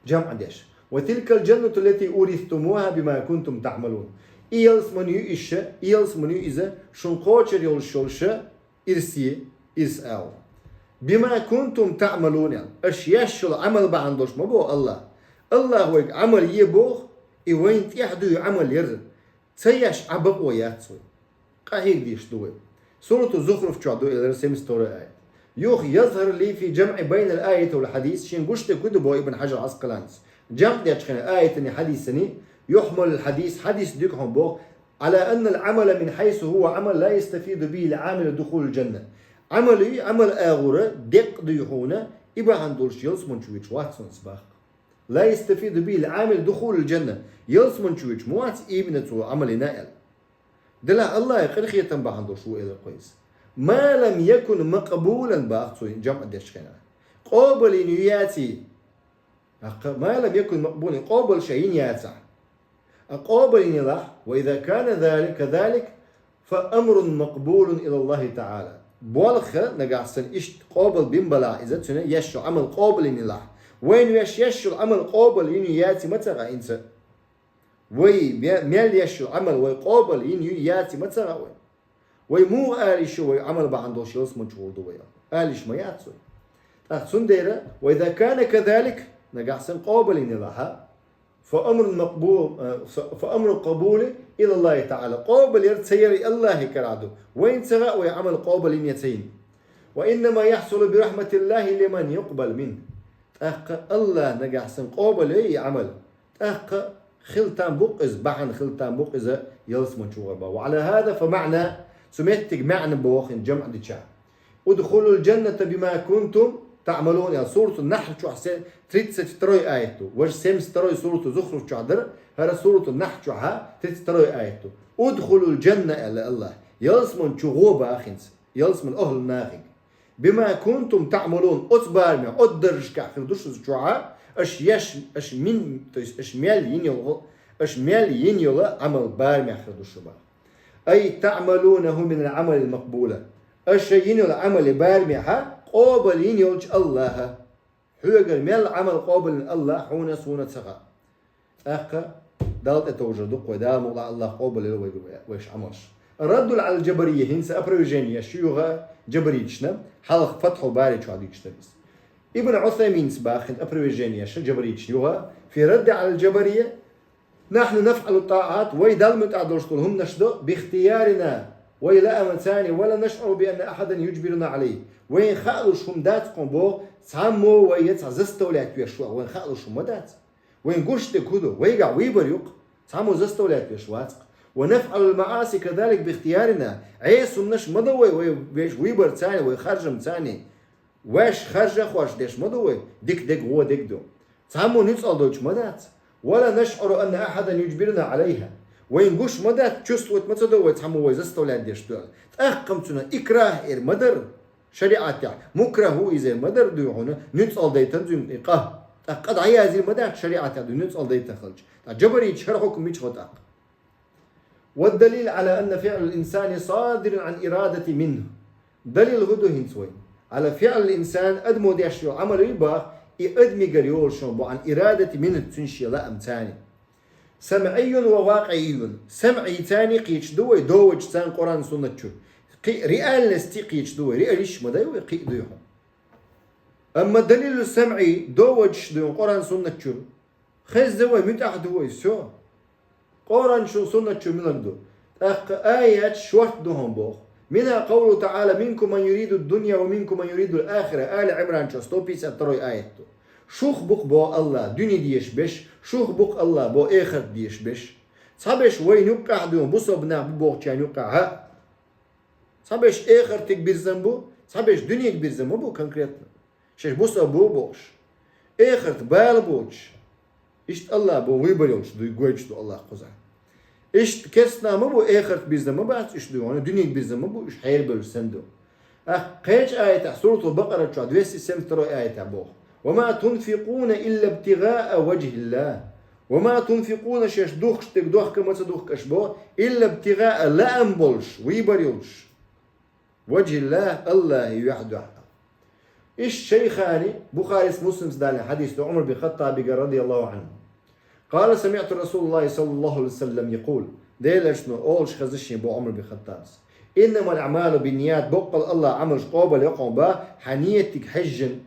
джамӀ деш: «Ва тилкал джаннату ллати уристумуха бима кунтум таъмалун». И ялсамани ю иша, и ялсамани ю иза, шун кхочур йолуш йолуша ирсе, ирс ала. «Бима кунтум таъмалун», аьлла. Аша еш йолу Ӏамал бахьана долуш ма боху Аллах. Аллах вайга Ӏамал е боху, и вайна тӀехь дуй Ӏамал яр. Ца еш Ӏа бакъо яц вай. Къахьега дезаш ду вай. Сурату Зухруф чохь ду элира семьдесят второй аят. Юха: «Язхару ли фи джамӀи байнал аят вал хьадис», шен гуш дерг хӀун ду боху Ибн Хьаджар Ӏаскъаланис. ДжамӀ дечу хенахь аятани хьадисани, юхьмалул хьадис, хьадис дуьгу хьуна боху, «Ӏала аннал Ӏамала мин хьайсу хӀува Ӏамал ла ястафиду бихил Ӏамилу духулал джанна». Ӏамал ю, Ӏамал агӀора деккъа дуй хьуна, и бахьана долуш ялсамани чу вуьтуш вац хьуна иза боху. «Ла ястафиду бихил Ӏамилу духулал джанна». Ялсамани чу вуьтуш ма вац именно цо Ӏамал йина аьлла. Делахь Аллахьан къинхетам бахьана долуш ву элира кхо иза. «Ма лам якун макъбулан», боху цо джамӀ дечу хенахь. Къобалйина ю яций? Аккха, «ма лам якун макъбулан», къобал ша йина яцахь. А къобалйина елахь, «ва иза кана залика казалик, фа амрун макъбулун илаллахи таӀала». Болх нагахь санна иштта къобал бина балахь иза, цуьнан еш йолу Ӏамал къобалйина елахь, Вайна веш еш йола Ӏамал къобал йина ю яций ма ца хаьа хӀинца. Вай ме-, мел еш йола Ӏамал вай къобал йина ю яций ма ца хаьа вайна. Вай муха ала йиш ю вай Ӏамал бахьан долуш ялсамани чу гӀур ду вай аьлла? Ала йиш ма яц вай. ТӀаккха цундела, وإذا كان كذلك, нагахь санна къобал йина елахь, فأمر مقبول, э, ف-, فأمر القبول إلى الله تعالى. Къобал яр ца яр и АллахӀа карахь ду. Вайна ца хаьа вай Ӏамал къобал йина я ца йина. وإنما يحصل برحمة الله لمن يقبل منه. ТӀаккха АллахӀа нагахь санна къобал йой и Ӏамал. ТӀаккха хила там бу-кх иза, бахьана хила там бу-кх иза ялсамани чу гӀур бан. وعلى هذا فمعنى, цу меттиге маьӀна боху хӀинца жамӀ дича. ادخلوا الجنة بما كنتم تعملون, аьлла, Суратун-Нахьл чохь се-, тридцать второй аят ду. Важа семьдесят второй Сурату-Зухруф чохь дара, хӀара Суратун-Нахьл чохь тридцать второй аят ду. ادخلوا الجنة, аьлла АллахӀа. Ялсамани чу гӀо бан хӀинца. Ялсамани охӀлу нахиг. بما كنتم تعملون, оцу барамехь, оцу даржашкахь хир ду шуьца чохь, аша еш, аша мин, то есть аша мел йина йолу, аша мел йина йолу Ӏамал барамехь хир ду шу бан. أي تعملونه من العمل المقبول. Аша йина йолу Ӏамал барамехь къобал йина йолчу АллахӀа. Хьоьгара мел Ӏамал къобал йина АллахӀ хьуна, суна ца хаьа. ТӀаккха Далла тӀе товжар ду-кх вай, Дала мукъалахь АллахӀа къобал йойла вай, вайша Ӏамалш. الرد على الجبرية, хӀинца опровержение еш ю юха джабариташна, хьалха Фатхьул Бари чохь дуьйцуш дара иза. Ибн Ӏусайминас боху хӀинца опровержение еш джабариташна юха, في الرد على الجبرية: نحن نفعل الطاعات, вай Далла муьтӀахь долуш долу хӀуманаш до, باختيارنا, вай лаамца, ولا نشعر بأن أحدا يجبرنا عليه. Вайна хаалуш хӀума дац-кх боху, цхьаммо вай я цхьа заставлять веш ву, вайна хаалуш хӀума дац. Вайна гуш дерг хӀун ду? Вайгахь выбор ю-кх. Цхьаммо заставлять веш вац-кх. ونفعل المعاصي كذلك باختيارنا. Ӏеса хӀуманаш ма до вай, вай веш выборца, вай харжамца. Вайша харжа а хоржуш деш ма ду вай, дика дерг, вон дерг ду. Цхьаммо нуьцкъала дойтуш ма дац. ولا نشعر أن أحدا يجبرنا عليها. Вайна гуш ма дац, чувствовать ма ца до вай, цхьаммо вай заставлять деш ду аьлла. ТӀаккха-м цунах икрахӀ эр ма дара шариӀатехь, мукрахӀ ву иза эр ма дара дуй хьуна, нуьцкъала дайтина дуй и къа. ТӀаккха къа дӀаязйийр ма дац шариӀатехь дуй нуьцкъала дайтина хилча. ТӀаккха джабариташа хӀара хьукам мича хо тӀаккха? والدليل على أن فعل الإنسان صادر عن إرادة منه. Далил хӀун ду хӀинца вайна? على فعل الإنسان, адамо деш йолу Ӏамал ю боху, и адамигара йолуш бу, عن إرادة منه, цуьнан шен лаамца. سمعي وواقعي. СамӀица кхеташ ду вай, доводашца, Къуръан-Суннат чу. Кхин а реальности кхеташ ду вай, реалисташ ма дай вай, кхин а дуй хьуна. Амма далилу самӀи, доводаш дуй хьуна Къуръан-Суннат чуьра. Хезна вай, муьтӀахь ду вай, всё. Къуръан чу, Суннат чу муьлха ду? ТӀаккха аят шортта ду хьуна боху. منها قوله تعالى: منكم من يريد الدنيا ومنكم من يريد الآخرة. Али Ӏимран чу сто пятьдесят второй аят ду. Шух бу-кх боху АллахӀа дуьне дезаш берш, шух бу-кх АллахӀа боху эхарт дезаш берш. Цхьаберш вайна юккъехь ду хьуна, бусалба нах бу бохучарна юккъехь. Цхьаберш эхартиг бирзина бу, цхьаберш дуьнега бирзина ма бу конкретно. Шаьш бусалба бу бохуш. Эхарт бала боцуш. Иштта АллахӀа боху выбор йолуш дуй, гойтуш ду АллахӀа кхузахь. Иштта керстанаш ма бу, эхарт бирзина ма бац уьш дуй хьуна, дуьнега бирзина ма бу уьш, хьерабевлла санна ду. ТӀаккха кхечу аятехь, Суратул-Бакъара чохь двести семьдесят второй аятехь боху: وما تنفقون إلا ابتغاء وجه الله. وما تنفقون, шаьш духкуш дерг дохка ма ца духку аша боху, إلا ابتغاء, лаам болуш, выбор йолуш, وجه الله, АллахӀан юьхь дуьхьа. Иштта шайхани, Бухарис, Муслимс далийна хьадис ду Ӏумар бин Хаттабигара, رضي الله عنه. قال: سمعت رسول الله صلى الله عليه وسلم يقول. Делан Элчано олуш хезна шена боху Ӏумар бин Хаттабас: إنما الأعمال بالنيات, боккъал АллахӀа Ӏамалш къобал йо хьуна боху хьан ниятига хьаьжжина.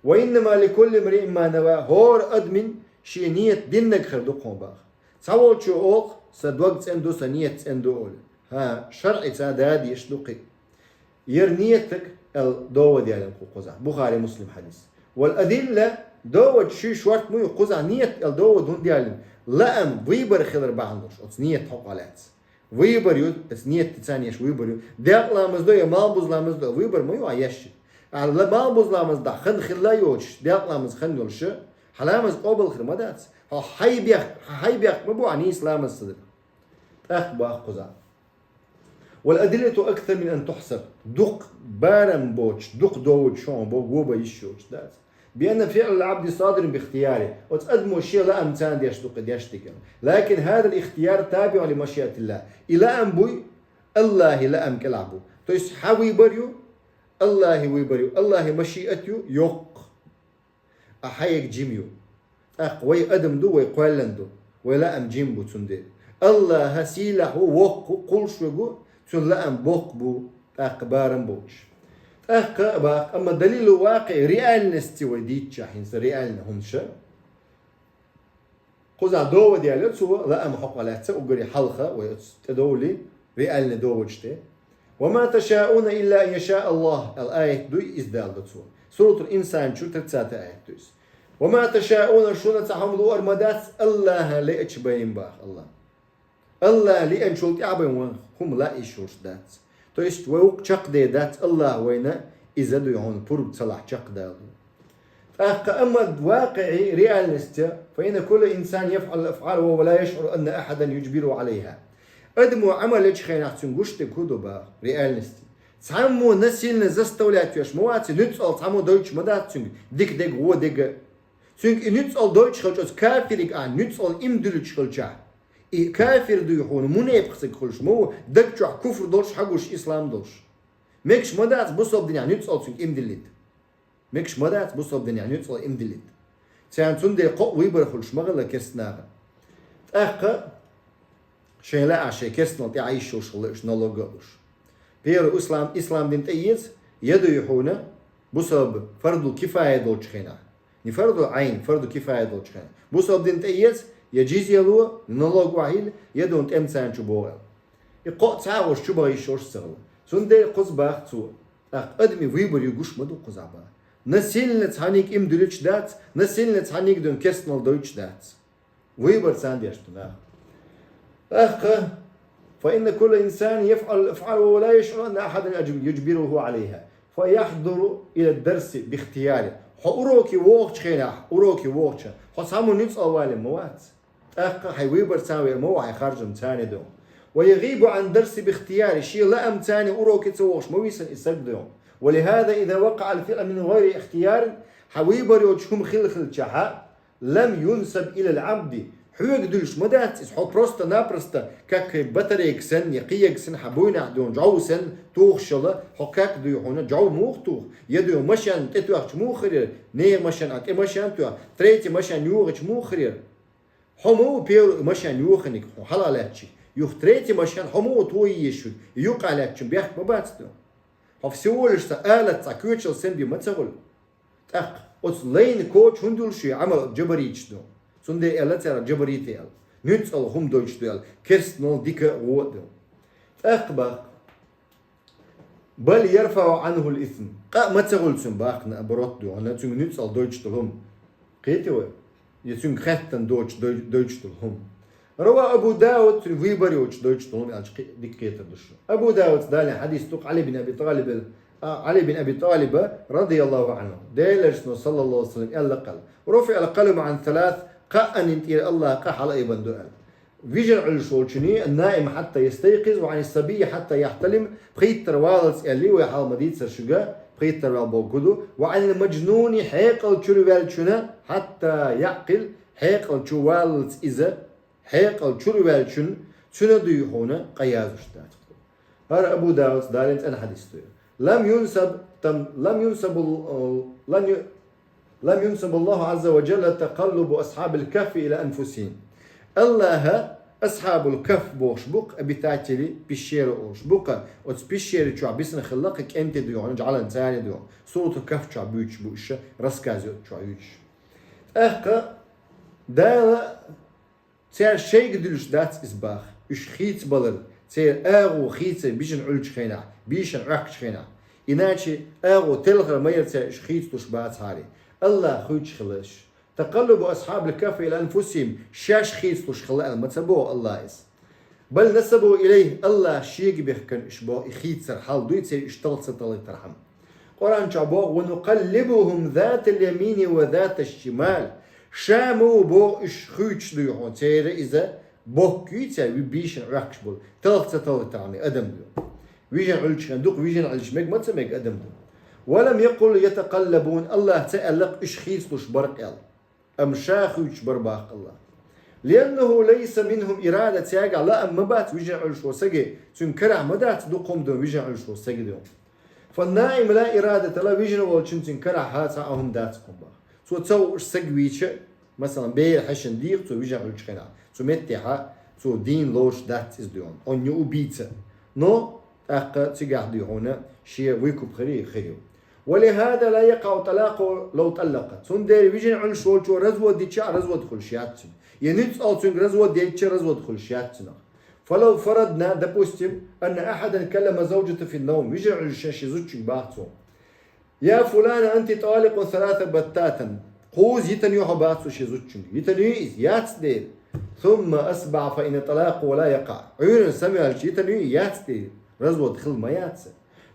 وإنما لكل امرئ ما نوى, хӀора адаман шен ният диннарг хир ду хьуна боху. Цхьаволчо олу-кх: сан дог цӀена ду, сан ният цӀена ду олий. ХӀан, шарӀаца да дезаш ду кхин. Яра ниятаг аьлла довод ялийна кху кхузахь. Бухари, Муслим хьадис. والأدلة, довод шуьйш шортта ма ю кхузахь, ният аьлла довод хӀунда ялийна? Лаам, выбор хилар бахьана долуш, оцу ният хьокъехь лаьцна. Выбор ю, оцу ниятца еш выбор ю. Делкъа ламаз до я малхбуза ламаз до, выбор ма ю хьан еш. Ахьа ла-, малхбуза ламаз дахь хан хилла а йоцуш, делкъа ламаз хан йолуш, хьан ламаз къобал хир ма дац. Хьо хьай бехк, хьан хьай бехк ма бу хьан нийса ламаз ца дара. ТӀаккха боху кхузахь. والأدلة أكثر من أن تحصر. Дукха барам боцуш, дукха доводаш хьуна боху, го бан йиш йоцуш дац. بأن فعل العبد صادر باختياره. Оцу адамо шен лаамца деш ду кхин деш дерг. لكن هذا الاختيار تابع لمشيئة الله. И лаам буй, АллахӀан лаам кӀелахь бу. То есть хьан выбор ю, АллахӀан выбор ю, АллахӀан машиат ю йоккха. А хьаег жим ю. ТӀаккха вай адам ду, вай кхоьллина ду, вай лаам жим бу цундела. АллахӀ сийлахь ву, воккха ву, кхуллуш верг ву, цуьнан лаам боккха бу, тӀаккха барам болчу. ТӀаккха а баккха, амма далил вакъиӀ реальности вай дийцча хӀинца реально хӀумаш. Кхузахь довод яьлла цо, лаам хьокъехь лаьцна уггаре хьалха, вай оцу тӀедовлий, реальный доводаш тӀе. «Ва ма ташаъуна илла ан яшаъ Аллах», аьлла аят дуй, иза далла до цо. Суратул Инсан чу тридцатый аят ду иза. «Ва ма ташаъуна», шуна цхьа хӀума луур ма дац, АллахӀан лаьача бен баха АллахӀ. АллахӀ лаьанчул тӀаьхьа бен вайн хӀума лаьа йиш йолуш дац. То есть вай вукху чекхдер дац, АллахӀ вайна иза дуй хьуна пурба ца лахь чекхдалу. ТӀаккха амма вакъиӀи реальности, «фа инна кулла инсан яфӀалу афӀала ва ла яшӀуру анна ахьадан южбиру Ӏалайха». Адамо Ӏамал ечу хенахь цуьнга гуш дерг хӀун ду баха реальности? Цхьаммо насильно заставлять веш ма вац, нуьцкъала цхьаммо дойтуш ма дац цуьнга, дика дерг, вон дерг. Цуьнга и нуьцкъала дойтуш хилча, оцу кафириг ахь нуьцкъала иман дуьллуш хилчахь, и кафир дуй хьуна, мунепакъ цхьаъ хуьлуш ма ву, даг чохь куфр долуш, хьагуш ислам долуш. Мегаш ма дац бусалба динехь нуьцкъала цуьнга иман диллийта. Мегаш ма дац бусалба динехь нуьцкъала иман диллийта. Царна цундела кхоъ выбор хуьлуш ма хилла керста нахана. ТӀаккха шайн лаахь шайн керстанал тӀе Ӏан йиш йолуш хилла уьш налог а луш. Первый ислам, ислам дин тӀеэца, я дуй хьуна, бусалба фардул кифая долчу хенахь. Не фардул Ӏайн, фардул кифая долчу хенахь. Бусалба дин тӀеэца, я джизья ло, налог охьайилла, я дуна тӀеман царна чу богӀу аьлла. И кхоъ цхьа а волуш чу баха йиш йолуш ца хилла. Цундела кхуза баха цо. ТӀаккха адамийн выбор ю гуш ма ду кхузахь бан. Насильно цхьанниг иман дуьллуш дац, насильно цхьанниг дуьйна керстанал дойтуш дац. Выбор царна деш ду наха. ТӀаккха, «фа инна кулла инсан яфӀалу афӀала ва ла яшӀуру анна ахьадан южбируху Ӏалайха, фа яхьдуру ила дарси бихтияри». Хьо уроке вогӀучу хенахь, уроке вогӀучу, хьо цхьаммо нуьцкъала валийна ма вац. ТӀаккха хьайн выбор царна вер ма ву, хьайн харжам царна ду. «Ва ягӀибу Ӏан дарси бихтияри», шен лаам царна уроке ца вогӀуш ма висина и саг ду. «Ва лихаза иза вакъаӀа аль-фиӀлу мин гӀайри ихтиярин», хьан выбор йоцуш хӀума хилла хилчахьа, «лам юнсаб илал Ӏабди», хьоьга дуьллуш ма дац иза, хьо просто-напросто, как батарейка санна, я кхиерг санна, хьан буйнахь дуьйна, жӀов санна тухуш йолу, хьо как дуй хьуна, жӀов муха туху, я дуй машен тӀетоьхча муха хир яра, нехан машен а тӀе машен тоьхна, третий машен йохийча муха хир яра. Хьо ма ву первый машен йохийнарг, хьо хьалха лаьттачу. Юха третий машен хьо ма ву тохий езаш верг, юккъехь лаьттачун бехк ма бац дуй. Хьо всего лишь цхьа алат, цхьа коьчал санна бен ма ца хуьлу. ТӀаккха оцу лайна коча хӀунда йолуш ю, Ӏамал джабариташ ду. Цундела аьлла цара джабариташ аьлла. Нуьцкъала хӀума дойтуш ду аьлла, керстанал дика а, вон а ду. ТӀаккха баккха. «Бал ярфаӀу Ӏанхул исм». Къа а ма ца хуьлу цуьнан баккха, наоборот ду, хьуна цуьнга нуьцкъала дойтуш долу хӀума. Кхетий вай? Я цуьнга хаьттина доцуш дой-, дойтуш долу хӀума. «Рава Абу Дауд», цуьнан выбор йоцуш дойтуш долу хӀума аьлча кхи-, дика кхетар ду шуна. Абу Дауд далийна хьадис ду, Ӏали бин Аби ТӀалиб, а, Ӏали бин Аби ТӀалиба, радияллаху Ӏанху. Делан Элчано, саллаллаху Ӏалайхи ва саллам, аьлла къала: «РуфиӀал къаламу Ӏан салас», кхааннийн тӀера АллахӀа къа хьалаайбина ду аьлла. Вижина Ӏуьллуш волчуьнан, «Ан-наим хьатта ястайкъиз, ва Ӏанис сабийи хьатта яхьталим», пхийттара валлалц аьллий вай хьалха ма дийцара шуьга, пхийттара вал бохург хӀун ду, «ва Ӏанил мажнуни», хьекъал чуьра ваьллачуьнан, «хьатта яӀкъил», хьекъал чу валлалц иза, хьекъал чуьра ваьллачуьнан, цуьнан дуй хьуна къа яздеш дац. ХӀара Абу Дауд далийна цӀена хьадис ду. «Лам юнсаб там-, лам юнсабул-, лам ю-, лам юнсабуллаху Ӏазза ва джалла такъаллубу асхьабил кахфи ила анфусихим». АллахӀа асхьабул кахф бохуш бу-кх, обитатели пещеры олуш бу-кх, оцу пещера чохь бисина хилла-кх кӀентий дуй хьуна, жӀалан царний дуй хьуна. Суратул Кахф чохь буьйцуш бу уьш, рассказ йоцу чохь юьйцуш. ТӀаккха Дала Цара шайга дуьллуш дац иза баха. Уьш хийцабалар, церан агӀо хийцай бижина Ӏуьллучу хенахь, бийшина Ӏохкучу хенахь. Иначе агӀо телхар ма яра цара уьш хийцалуш бацахьара. АллахӀ хуьйцуш хилла уьш. «Такъаллубу асхьабил кахфи ила анфусихим», шаьш хийцалуш хилла аьлла ма ца боху АллахӀа иза. «Бал насабу илайхи», АллахӀа шега бехкана уьш боху, и хийцар хьал дуй церан уьш талха ца талхийтархьама. Къуръан чохь боху: «Ва нукъаллибухум затал ямини ва заташ шимал». Ша ма ву боху уьш хуьйцуш дуй хьуна, церан иза бохкуьйцу, уьш бийшина Ӏохкуш болу, талха ца талхийтархьама адам ду. Вижина Ӏуьллучу хенахь, дукха вижина Ӏуьллуш мега ма ца мега адам ду. «Ва лам якъул ятакъаллабун», АллахӀа ца аьлла-кх уьш хийцалуш бара-кх аьлла. Амма ша хуьйцуш бара боху АллахӀа. «Лианнаху лайса минхум ирада», цаьргахь лаам ма бац вижина Ӏуьллуш волу саге, цуьнан карахь ма дац дукха хӀума ду вижина Ӏуьллуш волу саге ду. «Фан-наим ла ирадата лаху», вижина волчуьнан цуьнан карахь цхьа а хӀума дац-кх боху. Цо ца хууш саг вийча, масалан, бер хьешан дийгӀа цо вижина Ӏуьллучу хенахь, цу меттехьа цо дийна ловш дац иза дуьйхьун. Он не убийца. Но тӀаккха цигахь дуьйхьуна шен выкуп хир хир ю. ولهذا لا يقع طلاقه لو طلق. Цундела вижина Ӏуьллуш волчо развод дича а развод хуьлуш яц цуьнан. Я нуьцкъала цуьнга развод яйча развод хуьлуш яц цуьнах. فلو فرضنا, допустим, أن أحدا كلم زوجته في النوم, вижина Ӏуьллуш шен зудчуьнга баха цо: يا فلانة أنت طالق ثلاث بتات. Кхузза йитина ю хьо баха цо шен зудчуьнга. Йитина ю иза, яц дера. ثم أصبح فإن طلاقه لا يقع. Ӏуьйранна самаваьлча йитина ю, яц дера. Развод хила ма яц.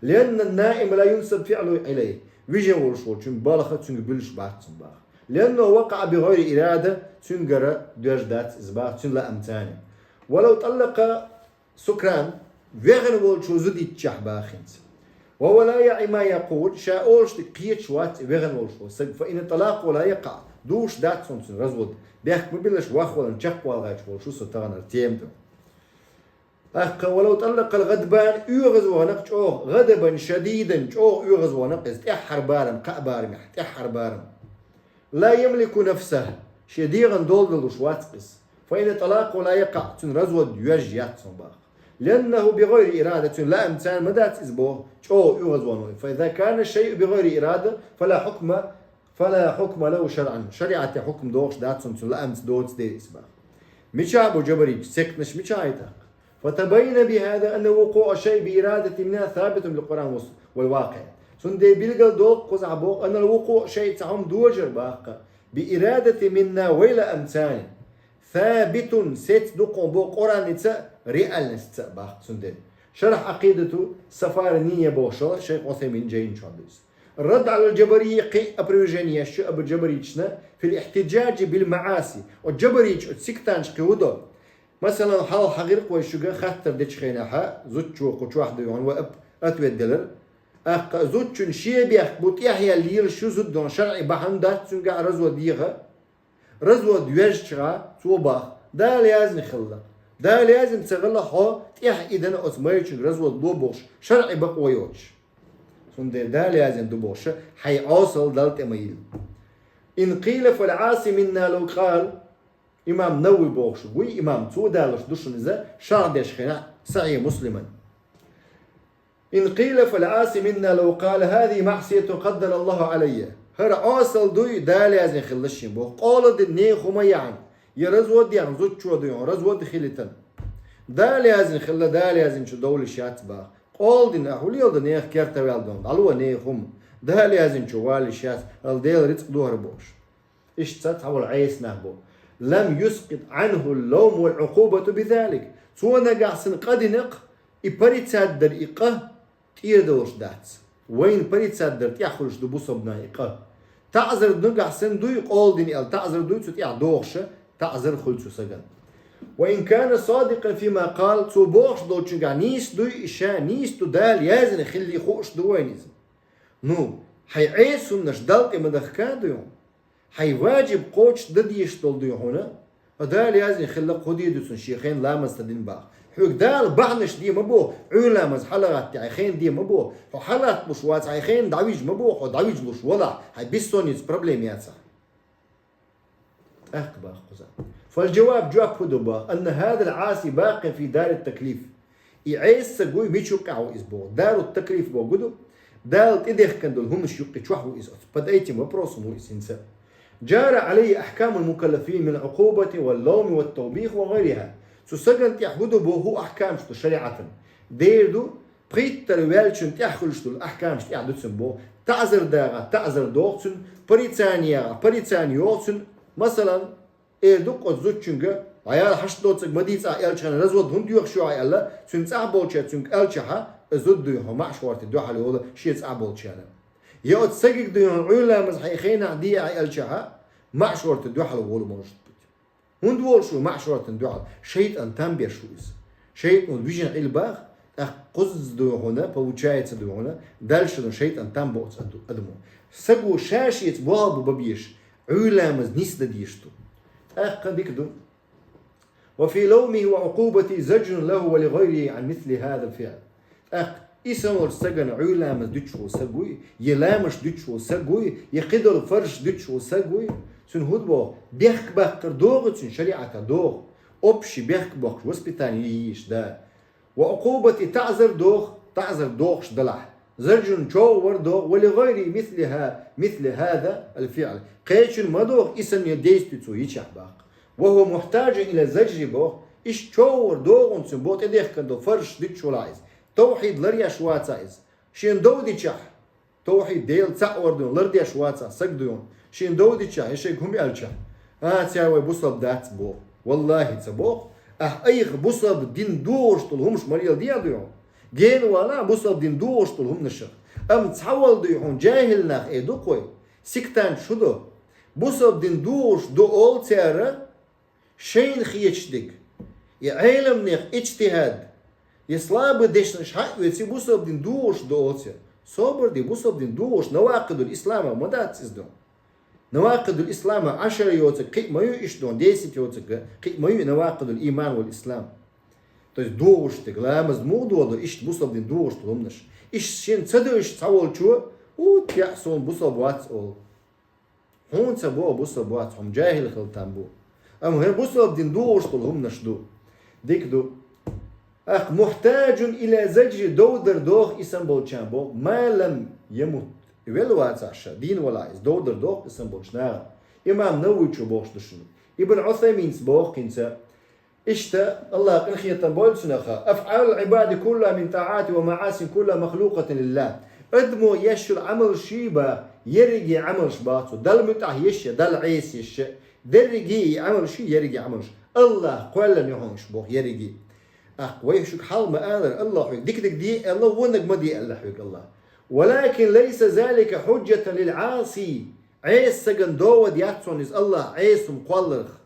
لأن النائم لا ينسب فعله إليه. Вижина волуш волчун балха цуьнга буьллуш бац цунна баха. لأنه وقع بغير إرادة, цуьнгара доьжна дац иза баха, цуьнан лаамца. ولو طلق سكران, вехна волчо зуда йитчахь баха хӀинца. وهو لا يعي ما يقول, ша олуш дерг кхеташ вац и вехна волуш волу саг, فإن طلاقه لا يقع, дуьйш дац хьуна цуьнан развод. Бехк ма биллалаш, вахвалан чекхвалгӀача волуш ву со таханара тема ду. ТӀаккха ولو طلق الغضبان, оьгӀазвахана чӀогӀа, غضبا شديدا, чӀогӀа оьгӀазвахана иза, тӀаьххьара барам, кхаа барамехь, тӀаьххьара барам. لا يملك نفسه, шен дегӀан дола далуш вац иза. فإن طلاقه لا يقع, цуьнан развод йоьжна яц хьуна баха. لأنه بغير إرادة, цуьнан лаамца ма дац иза боху, чӀогӀа оьгӀазвахана ву. فإذا كان الشيء بغير إرادة فلا حكم فلا حكم له شرعا. ШариӀатехь хьукам дохуш дац хьуна цуьнан лаамца доцу дела иза баха. Мичахь бу джабариташ, сектанаш мичахь ю тӀаккха? فتبين بهذا أن وقوع الشيء بإرادة منها ثابت بالقرآن والس-, والواقع. Цундела билгал долу кхузахь боху, أن الوقوع, шайца хьума дожар баха, بإرادة منا, вай лаамца. ثابت, сецна ду кхуна боху Къуръанца а, реальностьца а баха цундела. Шархь Ӏакъидату Сафаринийя бохуш йолу шайх Ӏусаймин жайна чохь ду иза. Рад Ӏалал Джабарийя кхин а опровержение еш ю Абу Джабариташна في الاحتجاج بالمعاصي. Оцу джабариташ, оцу сектанташ кхин хӀун до? Масалан, хьалха хьан гӀиркхой шуьга хаттар дечу хенахьа, зудчо кху чохь дуй хьуна вай ап-, ответ делар. ТӀаккха зудчун шен бехк бу тӀехъяьлла лелаш ю зуда, шарӀи бахьана дац цуьнгахь развод дийгӀа. Развод вежча, цо баха, Дала яздина хилла. Дала яздина ца хилла, хьо тӀехь и дана оцу майрачуьнга развод ло бохуш, шарӀи бакъо йоцуш. Цундела Дала яздина ду бохуша, хьайн Ӏосал Далла тӀе ма йилла. إن قيل فالعاصي منا لو قال, имам Навави бохуш вуй, имам, цо далуш ду шуна иза, шархь деш хенахь Сахьихь Муслиман. إن قيل فالعاصي منا لو قال هذه معصية قدر الله علي. ХӀара Ӏосал дуй, Дала яздина хилла шен боху. Къола дина нехан хӀума яхьна, я развод яхьна зудчо дуй хьуна, развод хилийтина. Дала яздина хилла, Дала яздинчу довлиш яц баха. Къола дина, ахь хӀун леладо нехан керта ваьлла дона, дӀало нехан хӀума. Дала яздинчу валиш яц, ала Делан рицкъ ду хӀара бохуш. Иштта цхьа волу Ӏеса нах бу. لم يسقط عنه اللوم والعقوبة بذلك. Цо нагахь санна къа дина-кх, и порицать дар, и къа тӀера долуш дац. Вайна порицать дар тӀехь хуьлуш ду бусалба нахана и къа. ТаӀзар нагахь санна дуй, къола дина аьлла, таӀзар дуй цу тӀехь дохуша, таӀзар хуьлу цу сагана. وإن كان صادقا فيما قال, цо бохуш долчуьнгахь нийса дуй, и ша нийса ду, Дала яздина хилли хууш ду вайна иза. Ну, хьайн Ӏеса хӀуманаш Далла тӀе ма дахка дуй хьуна. Хьайн ваджиб кхочуш дан дезаш долу дуй хьуна, Дала яздина хилла кху де ду цунна шен хенахь ламаз ца дина баха. Хьоьга Дала бахьанаш де ма боху, Ӏуьйра ламаз хьалагӀатта хьайн хенахь де ма боху, хьо хьалагӀатта луш вац хьайн хенахь дӀавижа ма боху, хьо дӀавижа луш валахь, хьайн бессонница проблема яцахь. ТӀаккха баха кхуза. فالجواب, жоп хӀун ду баха, أن هذا العاصي باق في دار التكليف. И Ӏеса саг вуй, мича юккъехь ву иза боху? Дару таклиф боху ду. Дала тӀедехкина долу хӀуманаш юккъе чохь ву иза оцу. Под этим вопросом ву иза хӀинца. جرت عليه أحكام المكلفين من العقوبة واللوم والتوبيخ وغيرها. Цу сагана тӀехь хӀун ду боху ахькамаш ду шариӀатан. Дера ду, пхийттара ваьллачун тӀехь хуьлуш долу ахькамаш тӀехь ду цуьнан боху. ТаӀзар дагӀахь, таӀзар доху цуьнан, порицание ягӀахь, порицание йоху цуьнан. Масалан, эр ду-кх оцу зудчуьнга, хьаяла хьашт доцург ма дийца ахь аьллачхьана, развод хӀунда доьхуш ю ахь аьлла, цуьнан цӀахь болчаьрца цуьнга аьллачахьа, зуда дуй хьуна маӀа шортта дуьхьал йолу шен цӀахь болчарна. Я оцу сагиг дуй хьуна Ӏуьйра ламаз хьайн хенахь де ахь аьллачахьа, маӀа шортта дуьхьал волу, может быть. ХӀунда волуш ву маӀа шорта дуьхьал? ШайтӀан там беш ву иза. ШайтӀано вижина Ӏилла баха, тӀаккха кхузза дуй хьуна, получается дуй хьуна, дальше шайтӀан там бо оцу аду-, адамо. Саго ша-шеца болх бан безаш, Ӏуьйра ламаз нисдан дезаш ду. ТӀаккха дика ду. وفي لومه وعقوبته زجر له ولغيره عن مثل هذا الفعل. ТӀаккха И санна волча сагана Ӏуйра ламаз дуьтуш вола саг вуй, е ламазаш дуьтуш вола саг вуй, е кхыдола фарзаш дуьтуш вола саг вуй, цунна хӀун да боху, бехк баккхар догӀий цунна, шариӀатехь догӀу, общий бехк боккхуш, воспитание йийш да. Ва Ӏукъубати, таӀзар догӀу, таӀзар догӀуш далахь, заржун, човхавар догӀу, ва ли гӀайрихӀи мисла хӀа-, мисла хӀазал фиӀл, кхечунна ма догӀу и санна действие цо йичахь боху. Ва хӀува мухьтажун ила заржи боху, иштта човхавар догӀу цунна боху, тӀедехкина долу фарзаш дуьтуш валахь иза, тавхьид ларъеш вацахь иза, шена дов дичахь, тавхьид, Дела цхьаъ вар дуьйна лардеш вацахь саг дуьйна, шена дов дичахь, я шайга хӀума аьлчахь, а, цара вай бусалба дац боху. ВаллахӀи, ца боху. Ахь айхьа бусалба дин дохуш долу хӀумаш ма леладе дуьйна. Гена валахь бусалба дин дохуш долу хӀуманашах. Амма цхьа вала дуй хьуна, жаьхӀил нах э ду-кх вай, сектанташ хӀун до? Бусалба дин дохуш ду олу цара, шайна хеташ дерг, я Ӏеламнех иджтихӀад, я слабый дешнаш хьа а оьций, бусалба дин дохуш ду олу цара. Собар де, бусалба дин дохуш, навакъидул ислама ма дац иза ду. Навакъидул ислама Ӏашара йоцург кхин а ма ю иштта ду, десять йоцург кхин а ма ю навакъидул иман вал ислам. То есть дохуш дерг, ламаз муха доху, иштта бусалба дин дохуш долу хӀуманаш. Иштта шена ца девзаш цхьа волчо, у, тӀехь суна бусалба вац олу. Хьуна ца боху бусалба вац, хьо-м жаьхӀил хила там бу. Амма хӀара бусалба дин дохуш долу хӀуманаш ду. Дика ду. Ахь мухьтажун ила заржи, дов дар догӀу и санна болчарна боху, ма лам ямут, велла вацахь ша, дийна валахь иза, дов дар догӀу и санна болчу нахана. Имам Нававичо бохуш ду шуна. Ибн Ӏусайминас боху хӀинца, иштта, АллахӀа къинхетам бойла цунах: «АфӀалул Ӏибади куллуха мин тӀаӀати ва маӀасин куллуха махлукъатин лиллахӀ». Адамо еш йолу Ӏамалш боху, ерриге Ӏамалш боху цо, Далла муьтӀахь еш я, Далла Ӏеса еш я, дерриге и Ӏамалш, ерриге Ӏамалш АллахӀа кхоьллина ю хьуна уьш боху, ерриге. ТӀаккха вай шуьга хьалха ма аллара, АллахӀа хьоьга дика дерг де аьлла, вониг ма де аьлла хьоьга АллахӀа. «Валакин лайса залика хьужжатан лил Ӏаси». Ӏеса сагана дов дац хьуна иза АллахӀа Ӏеса хӀума кхолларх.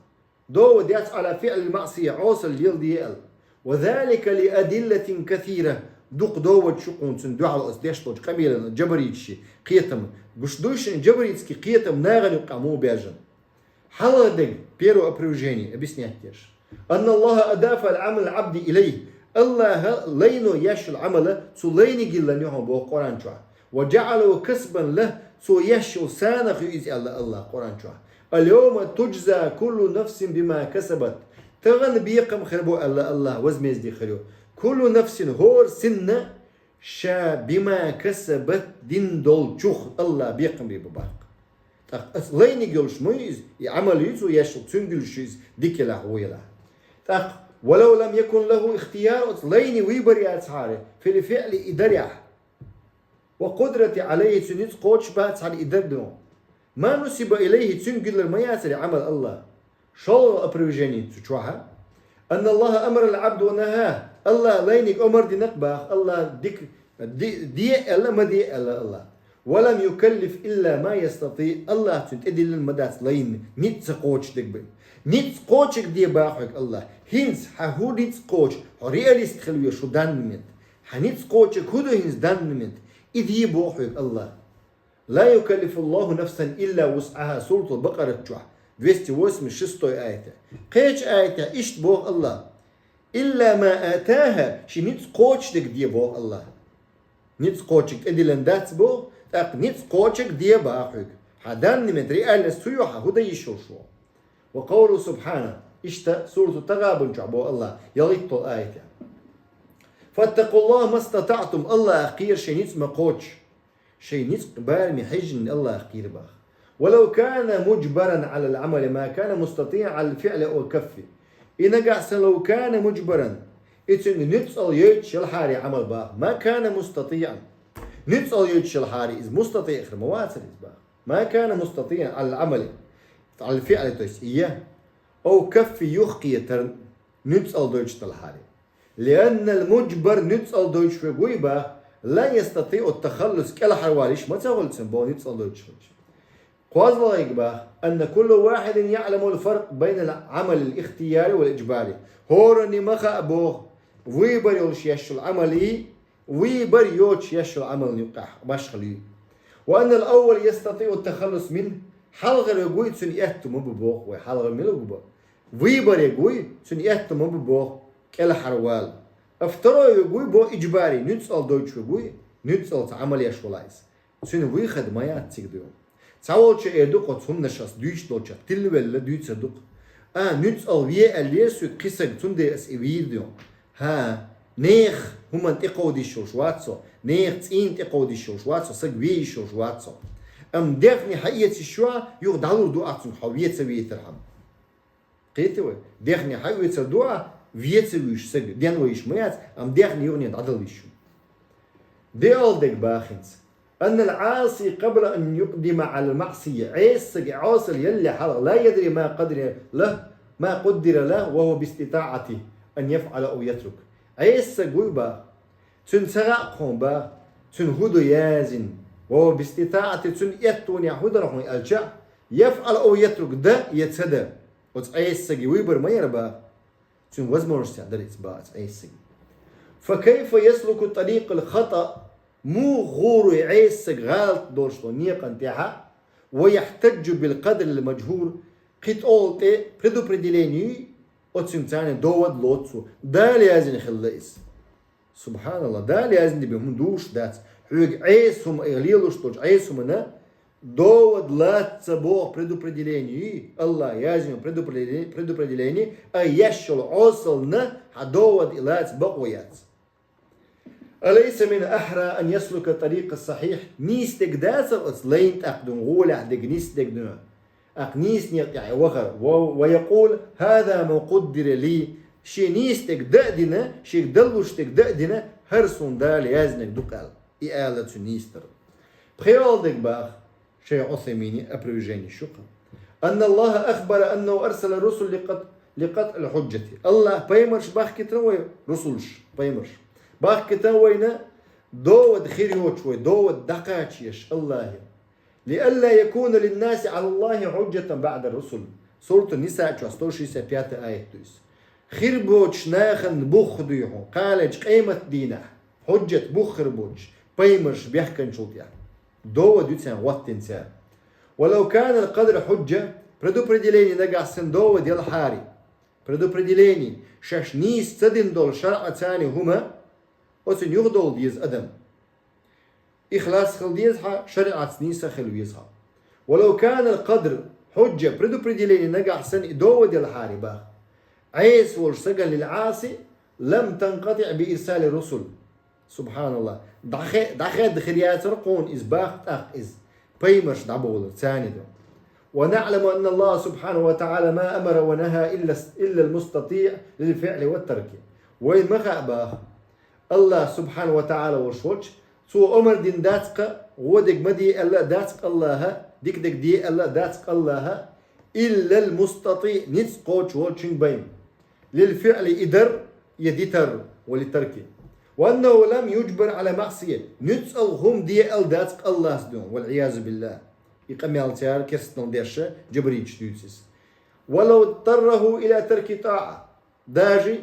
Дов дац, «Ӏала фиӀлил маӀсия», Ӏеса леладе аьлла. «Ва залика ли адиллатин касира». Дукха довдаш ю хьуна цунна дуьхьал аса деш долчу къамелана, джабариташийн кхетам. Гуш дуй шуна, джабаритский кхетам нахана юккъехь муха баьржина. Хьалха дерг, первое опровержение, объяснять деш. «Анна АллахӀа адафа Ӏамалал Ӏабди илайхи». АллахӀа лайно еш йолу Ӏамал цу лайниг йиллина ю хьуна боху Къуръан чохь. «Ва жаӀалаху касбан лаха», цо еш йолу санах ю иза аьлла АллахӀа Къуръан чохь. «Ал-йовма туджза куллу нафсин бима касабат». Тахана бекхам хир бу аьлла АллахӀа, возмездие хир ю. «Куллу нафсин», хӀора синна, «ша бима касабат», дина долчух АллахӀа бекхам бийр бу боху. ТӀаккха оцу лайниг йолуш ма ю иза, и Ӏамал ю цо еш йолу, цуьнга йолуш ю иза, дика елахь, вон елахь. ТӀаккха: «Валав лам якун лаху ихтияр», оцу лайниг выбор яцахьара, «фил фиӀли», и дарехь. «Ва къудрати Ӏалайхи», цуьнан ницкъ кхочуш бацахьара и дар дуьйна. «Ма нусиба илайхи», цуьнга йиллар ма яцара и Ӏамал АллахӀа. ШолгӀа опровержение цу чохь: «Анна АллахӀа амарал Ӏабда ва нахаху». АллахӀа лайниг омар дина-кх боху, АллахӀа дика де, де аьлла, ма де аьлла АллахӀа. «Ва лам юкаллиф илла ма ястатиӀ». АллахӀа цунна тӀедиллина ма дац лайна ницкъ ца кхочуш дерг бен. Ницкъ кхочург де боху хьоьга АллахӀа. ХӀинца хьан хӀун ницкъ кхочу, хьо реалист хила веза хӀу данный момент. Хьан ницкъ кхочург хӀун ду хӀинца данный момент? И де боху хьоьга АллахӀа. «Ла юкаллифу АллахӀу нафсан илла вусӀаха», Суратул Бакъарат чохь, двести восемьдесят шестой аят. Кхечу аятехь иштта боху АллахӀа: «Илла ма атаха», шен ницкъ кхочуш дерг де боху АллахӀа. Ницкъ кхочург тӀедиллина дац боху, тӀаккха ницкъ кхочург де боху хьоьга. Хьан данный момент реальность хӀун ю, хьан хӀун дан йиш йолуш ву? Ва къовлуху субхьана, иштта Сурату ТӀагӀабун чохь боху АллахӀа, ялхитталгӀа аятехь: «ФаттакъуллахӀа мастатаӀтум», АллахӀах кхера шайн ницкъ ма кхоччу. Шайн ницкъ бараме хьежжина АллахӀах кхера боху. «Валав кана муджбаран Ӏалал Ӏамали ма кана мустатиӀан Ӏалал фиӀли авил каффи». И нагахь санна, «лав кана муджбаран», и цуьнга нуьцкъала йойтуш ялахьара Ӏамал боху, «ма кана мустатиӀан». Нуьцкъала йойтуш ялахьара иза, мустатиӀ хир ма вацара иза боху. «Ма кана мустатиӀан Ӏалал Ӏамали, Ӏалал фиӀли», то есть, и я, «авил каффи», юхакхетар, нуьцкъала дойтуш далахьара. «Лианнал муджбар», нуьцкъала дойтуш верг вуй боху, «ла ястатиӀу тахаллус», кӀелхьарвала йиш ма ца хуьлу цуьнан боху нуьцкъала дойтуш хилча. КхозлагӀа боху: «Анна кулла вахьидин яӀламул фаркъ байнал Ӏамалил ихтияри вал иджбари». ХӀоранна ма хаьа боху, выбор йолуш еш йолу Ӏамалий, выбор йоцуш еш йолу Ӏамална юккъехь башхалла ю. «Ва аннал аввал ястатиӀу тахаллус минху», хьалхара верг вуй, цуьнан аьтто ма бу боху вай, хьалхара мила ву боху? Выбор верг вуй, цуьнан аьтто ма бу боху кӀелхьарвала. А второй вуй бо иджбари, нуьцкъала дойчу вуй, нуьцкъала цхьа Ӏамал еш вала иза. Цуьнан выход ма яц цига дуй. Цхьаволчо эр ду кхо цу хӀуманаш ас дуьйцуш долчу, тилвелла дуьйцур ду-кх. А, нуьцкъала ве аьллера соьга кхин сага, цундела ас и вийр ду. ХӀа, нехан хӀуманна тӀекховдийш йолуш вац со, нехан цӀийнна тӀекховдийш йолуш вац со, сага ве йиш йолуш вац со. Амма дехне хьаэца йиш ю, юха дӀалур ду ахь цуьнга хьо ве ца вийтархьама. Кхетий вай? Дехне хьаэцар ду ахь, ве ца вуьйш сага, денван йиш ма яц, амма дехне юхане дӀадала йиш ю. ДиъалгӀа дерг бахинца. أن العاصي قبل أن يقدم على المعصية, Ӏеса сага Ӏесалла ялале хьалха, لا يدري ما قدر له، ما قدر له وهو باستطاعته أن يفعل أو يترك. Ӏеса сага вуй бах, цуьнан ца хаьа кхунна бах, цуьнан хӀун ду яздина, وهو باستطاعته, цуьнан эттонехь хӀун дара хьуна аьлча, يفعل أو يترك, дан я ца дан. Оцу Ӏеса сага вуй бар ма яра бах. Цуьнан возможностех дара иза бах оцу Ӏеса сага. فكيف يسلك طريق الخطأ, муха гӀур ву Ӏеса сага гӀалат долуш долу некъан тӀехь, ويحتج بالقدر المجهول, кхин тӀе предупредилени, оцуьнга царна довод лоцу, Дала яздина хилла иза. СубхьаналлахӀ, Дала яздина бен хӀума дуьйцуш дац. Хьоьга Ӏеса хӀума лелош долчу Ӏеса хӀуманна довод лаца боху предупредилени, АллахӀа яздина предупредиле-, предупредилени, а еш йолу Ӏесална хьан довод и лаца бакъо яц. أليس من الأحرى أن يسلك الطريق الصحيح, нийса дерг дацара оцу лайна тӀаккха дуьйна, гӀолехь дерг, нийса дерг дуьйна. ТӀаккха нийса некъа тӀехь вахар, ва, ويقول هذا ما قدر لي, шен нийса дерг дан а дина, шега даллуш дерг дан а дина, хӀара суна Дала яздинарг ду-кх аьлла. И ала цуьнан нийса дара. ПхоьалгӀа дерг бах, шайх Ӏусаймина опровержение ю-кх. أن الله أخبر أنه أرسل الرسل لقطع، لقطع الحجة. АллахӀа пайхамарш бахкийтина вай, русулш, пайхамарш. Бахкийтина вайна довод хир йоцуш вай, довод дӀакхачийш АллахӀе. لئلا يكون للناس على الله حجة بعد الرسل. Суратун-Ниса чохь сто шестьдесят пятый аят ду иза. Хир боцуш нахана бух дуй хьуна, кханалерчу къематдийнахь, хьуджат, бух хир боцуш, пайхамарш бехканчул тӀехь. Довод ю царна хӀоттийна цара. ولو كان القدر حجة, предупредилени нагахь санна довод ялахьара. Предупредилени, шаьш нийса ца дина долу шарӀаца царна хӀума, оцунна юхадовла деза адам. Ихлас хила деза хьан, шариӀатца нийса хила веза хьан. ولو كان القدر حجة, предупредилени нагахь санна и довод ялахьара бах. Ӏеса волуш сагана, للعاصي لم تنقطع بإرسال الرسل. СубхьаналлахӀ. ДӀахе-, дӀахеда хир яцара кхуна иза бах тӀаккха иза. Пайхамарш дӀаболар, царна ду. ونعلم أن الله سبحانه وتعالى ما أمر ونهى إلا، إلا المستطيع للفعل والترك. Вайна ма хаьа бах. АллахӀ субхьана ва таӀала волуш волчу, цо омар дина дац-кха, гӀо дерг ма де аьлла а дац-кха АллахӀа, дика дерг де аьлла а дац-кха АллахӀа, إلا المستطيع, ницкъ кхочуш волчуьнга бен. للفعل, и дар, я дитар, وللترك. وأنه لم يجبر على معصية, нуьцкъала хӀума де аьлла дац-кха АллахӀа дуьйна, والعياذ بالله. И къамел цара керстанал деш, джабриташ дуьйцу иза. ولو اضطره إلى ترك طاعة. Даже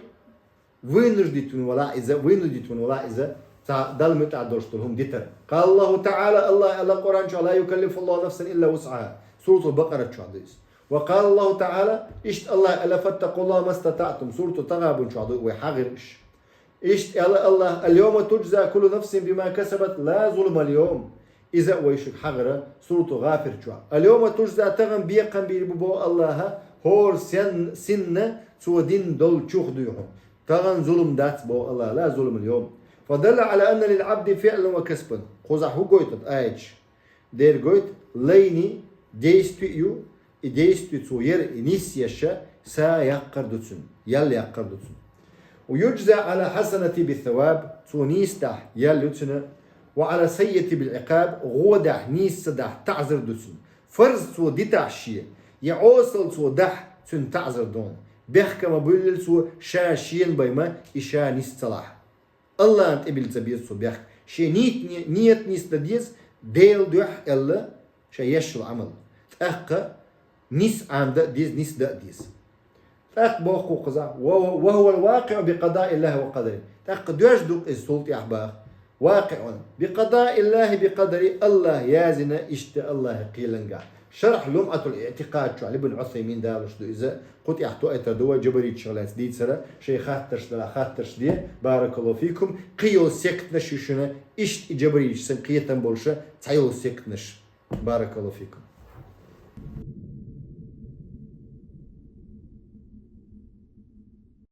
вынуждить вина вала иза, вынудить вина вала иза, цхьа Далла муьтӀахь долуш долу хӀума дитар. قال الله تعالى, АллахӀа аьлла Къуръан чохь, لا يكلف الله نفسا إلا وسعها. Суратул Бакъара чохь ду иза. وقال الله تعالى, иштта АллахӀа аьлла, فاتقوا الله ما استطعتم. Сурату Тагъабун чохь ду, вай хьагӀира уьш. Иштта аьлла АллахӀа, اليوم تجزى كل نفس بما كسبت لا ظلم اليوم. Иза а вай шуьга хьагӀира, Сурату ГӀафир чохь. اليوم تجزى, тахана бекхам бийр бу боху АллахӀа, хӀора сен-, синна цо дина долчух дуй хьуна. Тахана зулам дац боху АллахӀа, لا ظلم اليوم. فدل على أن للعبد فعلا وكسبا. Кхузахь хӀун гойту аяташ? Дера гойту, лайни действие ю, и действие цо яра, и нийса еш, са яккхар ду цуьнан, ял яккхар ду цуьнан. ويجزى على حسنته بالثواب, цо нийса дахь, ял ю цуьнан, وعلى سيئته بالعقاب, гӀо дахь, нийса ца дахь, таӀзар ду цуьнан. Фарз цо дитахь шен, я Ӏесалла цо дахь, цуьнан таӀзар ду. Бехкам ма буьллийла цо, ша шена бен ма, и ша нийса ца лахь. АллахӀана тӀебилла ца беза цо бехк. Шен нийт-, ният нийса дан деза, Делан дуьхьа аьлла, ша еш йолу Ӏамал. ТӀаккха нийса Ӏамдан а деза, нийса дан а деза. ТӀаккха боху кхузахь, ва-, وهو الواقع بقضاء الله وقدره. ТӀаккха доьжна ду иза цул тӀехь баха. واقع بقضاء الله بقدره, АллахӀа яздина иштта АллахӀан кхелангахь. Шархь Лумъатул Иътикъад чу Ибн Усаймин далуш ду иза, кху тӀехь тоъийтар ду вай жабаритчех лаьцна дийцара, шайн хаттарш дала хаттарш де, баракаллаху фикум, кхийолу сектанаш ю шуна, иштта и жабаритчий санна кхетам болуша цхьайолу сектанаш. Баракаллаху фикум.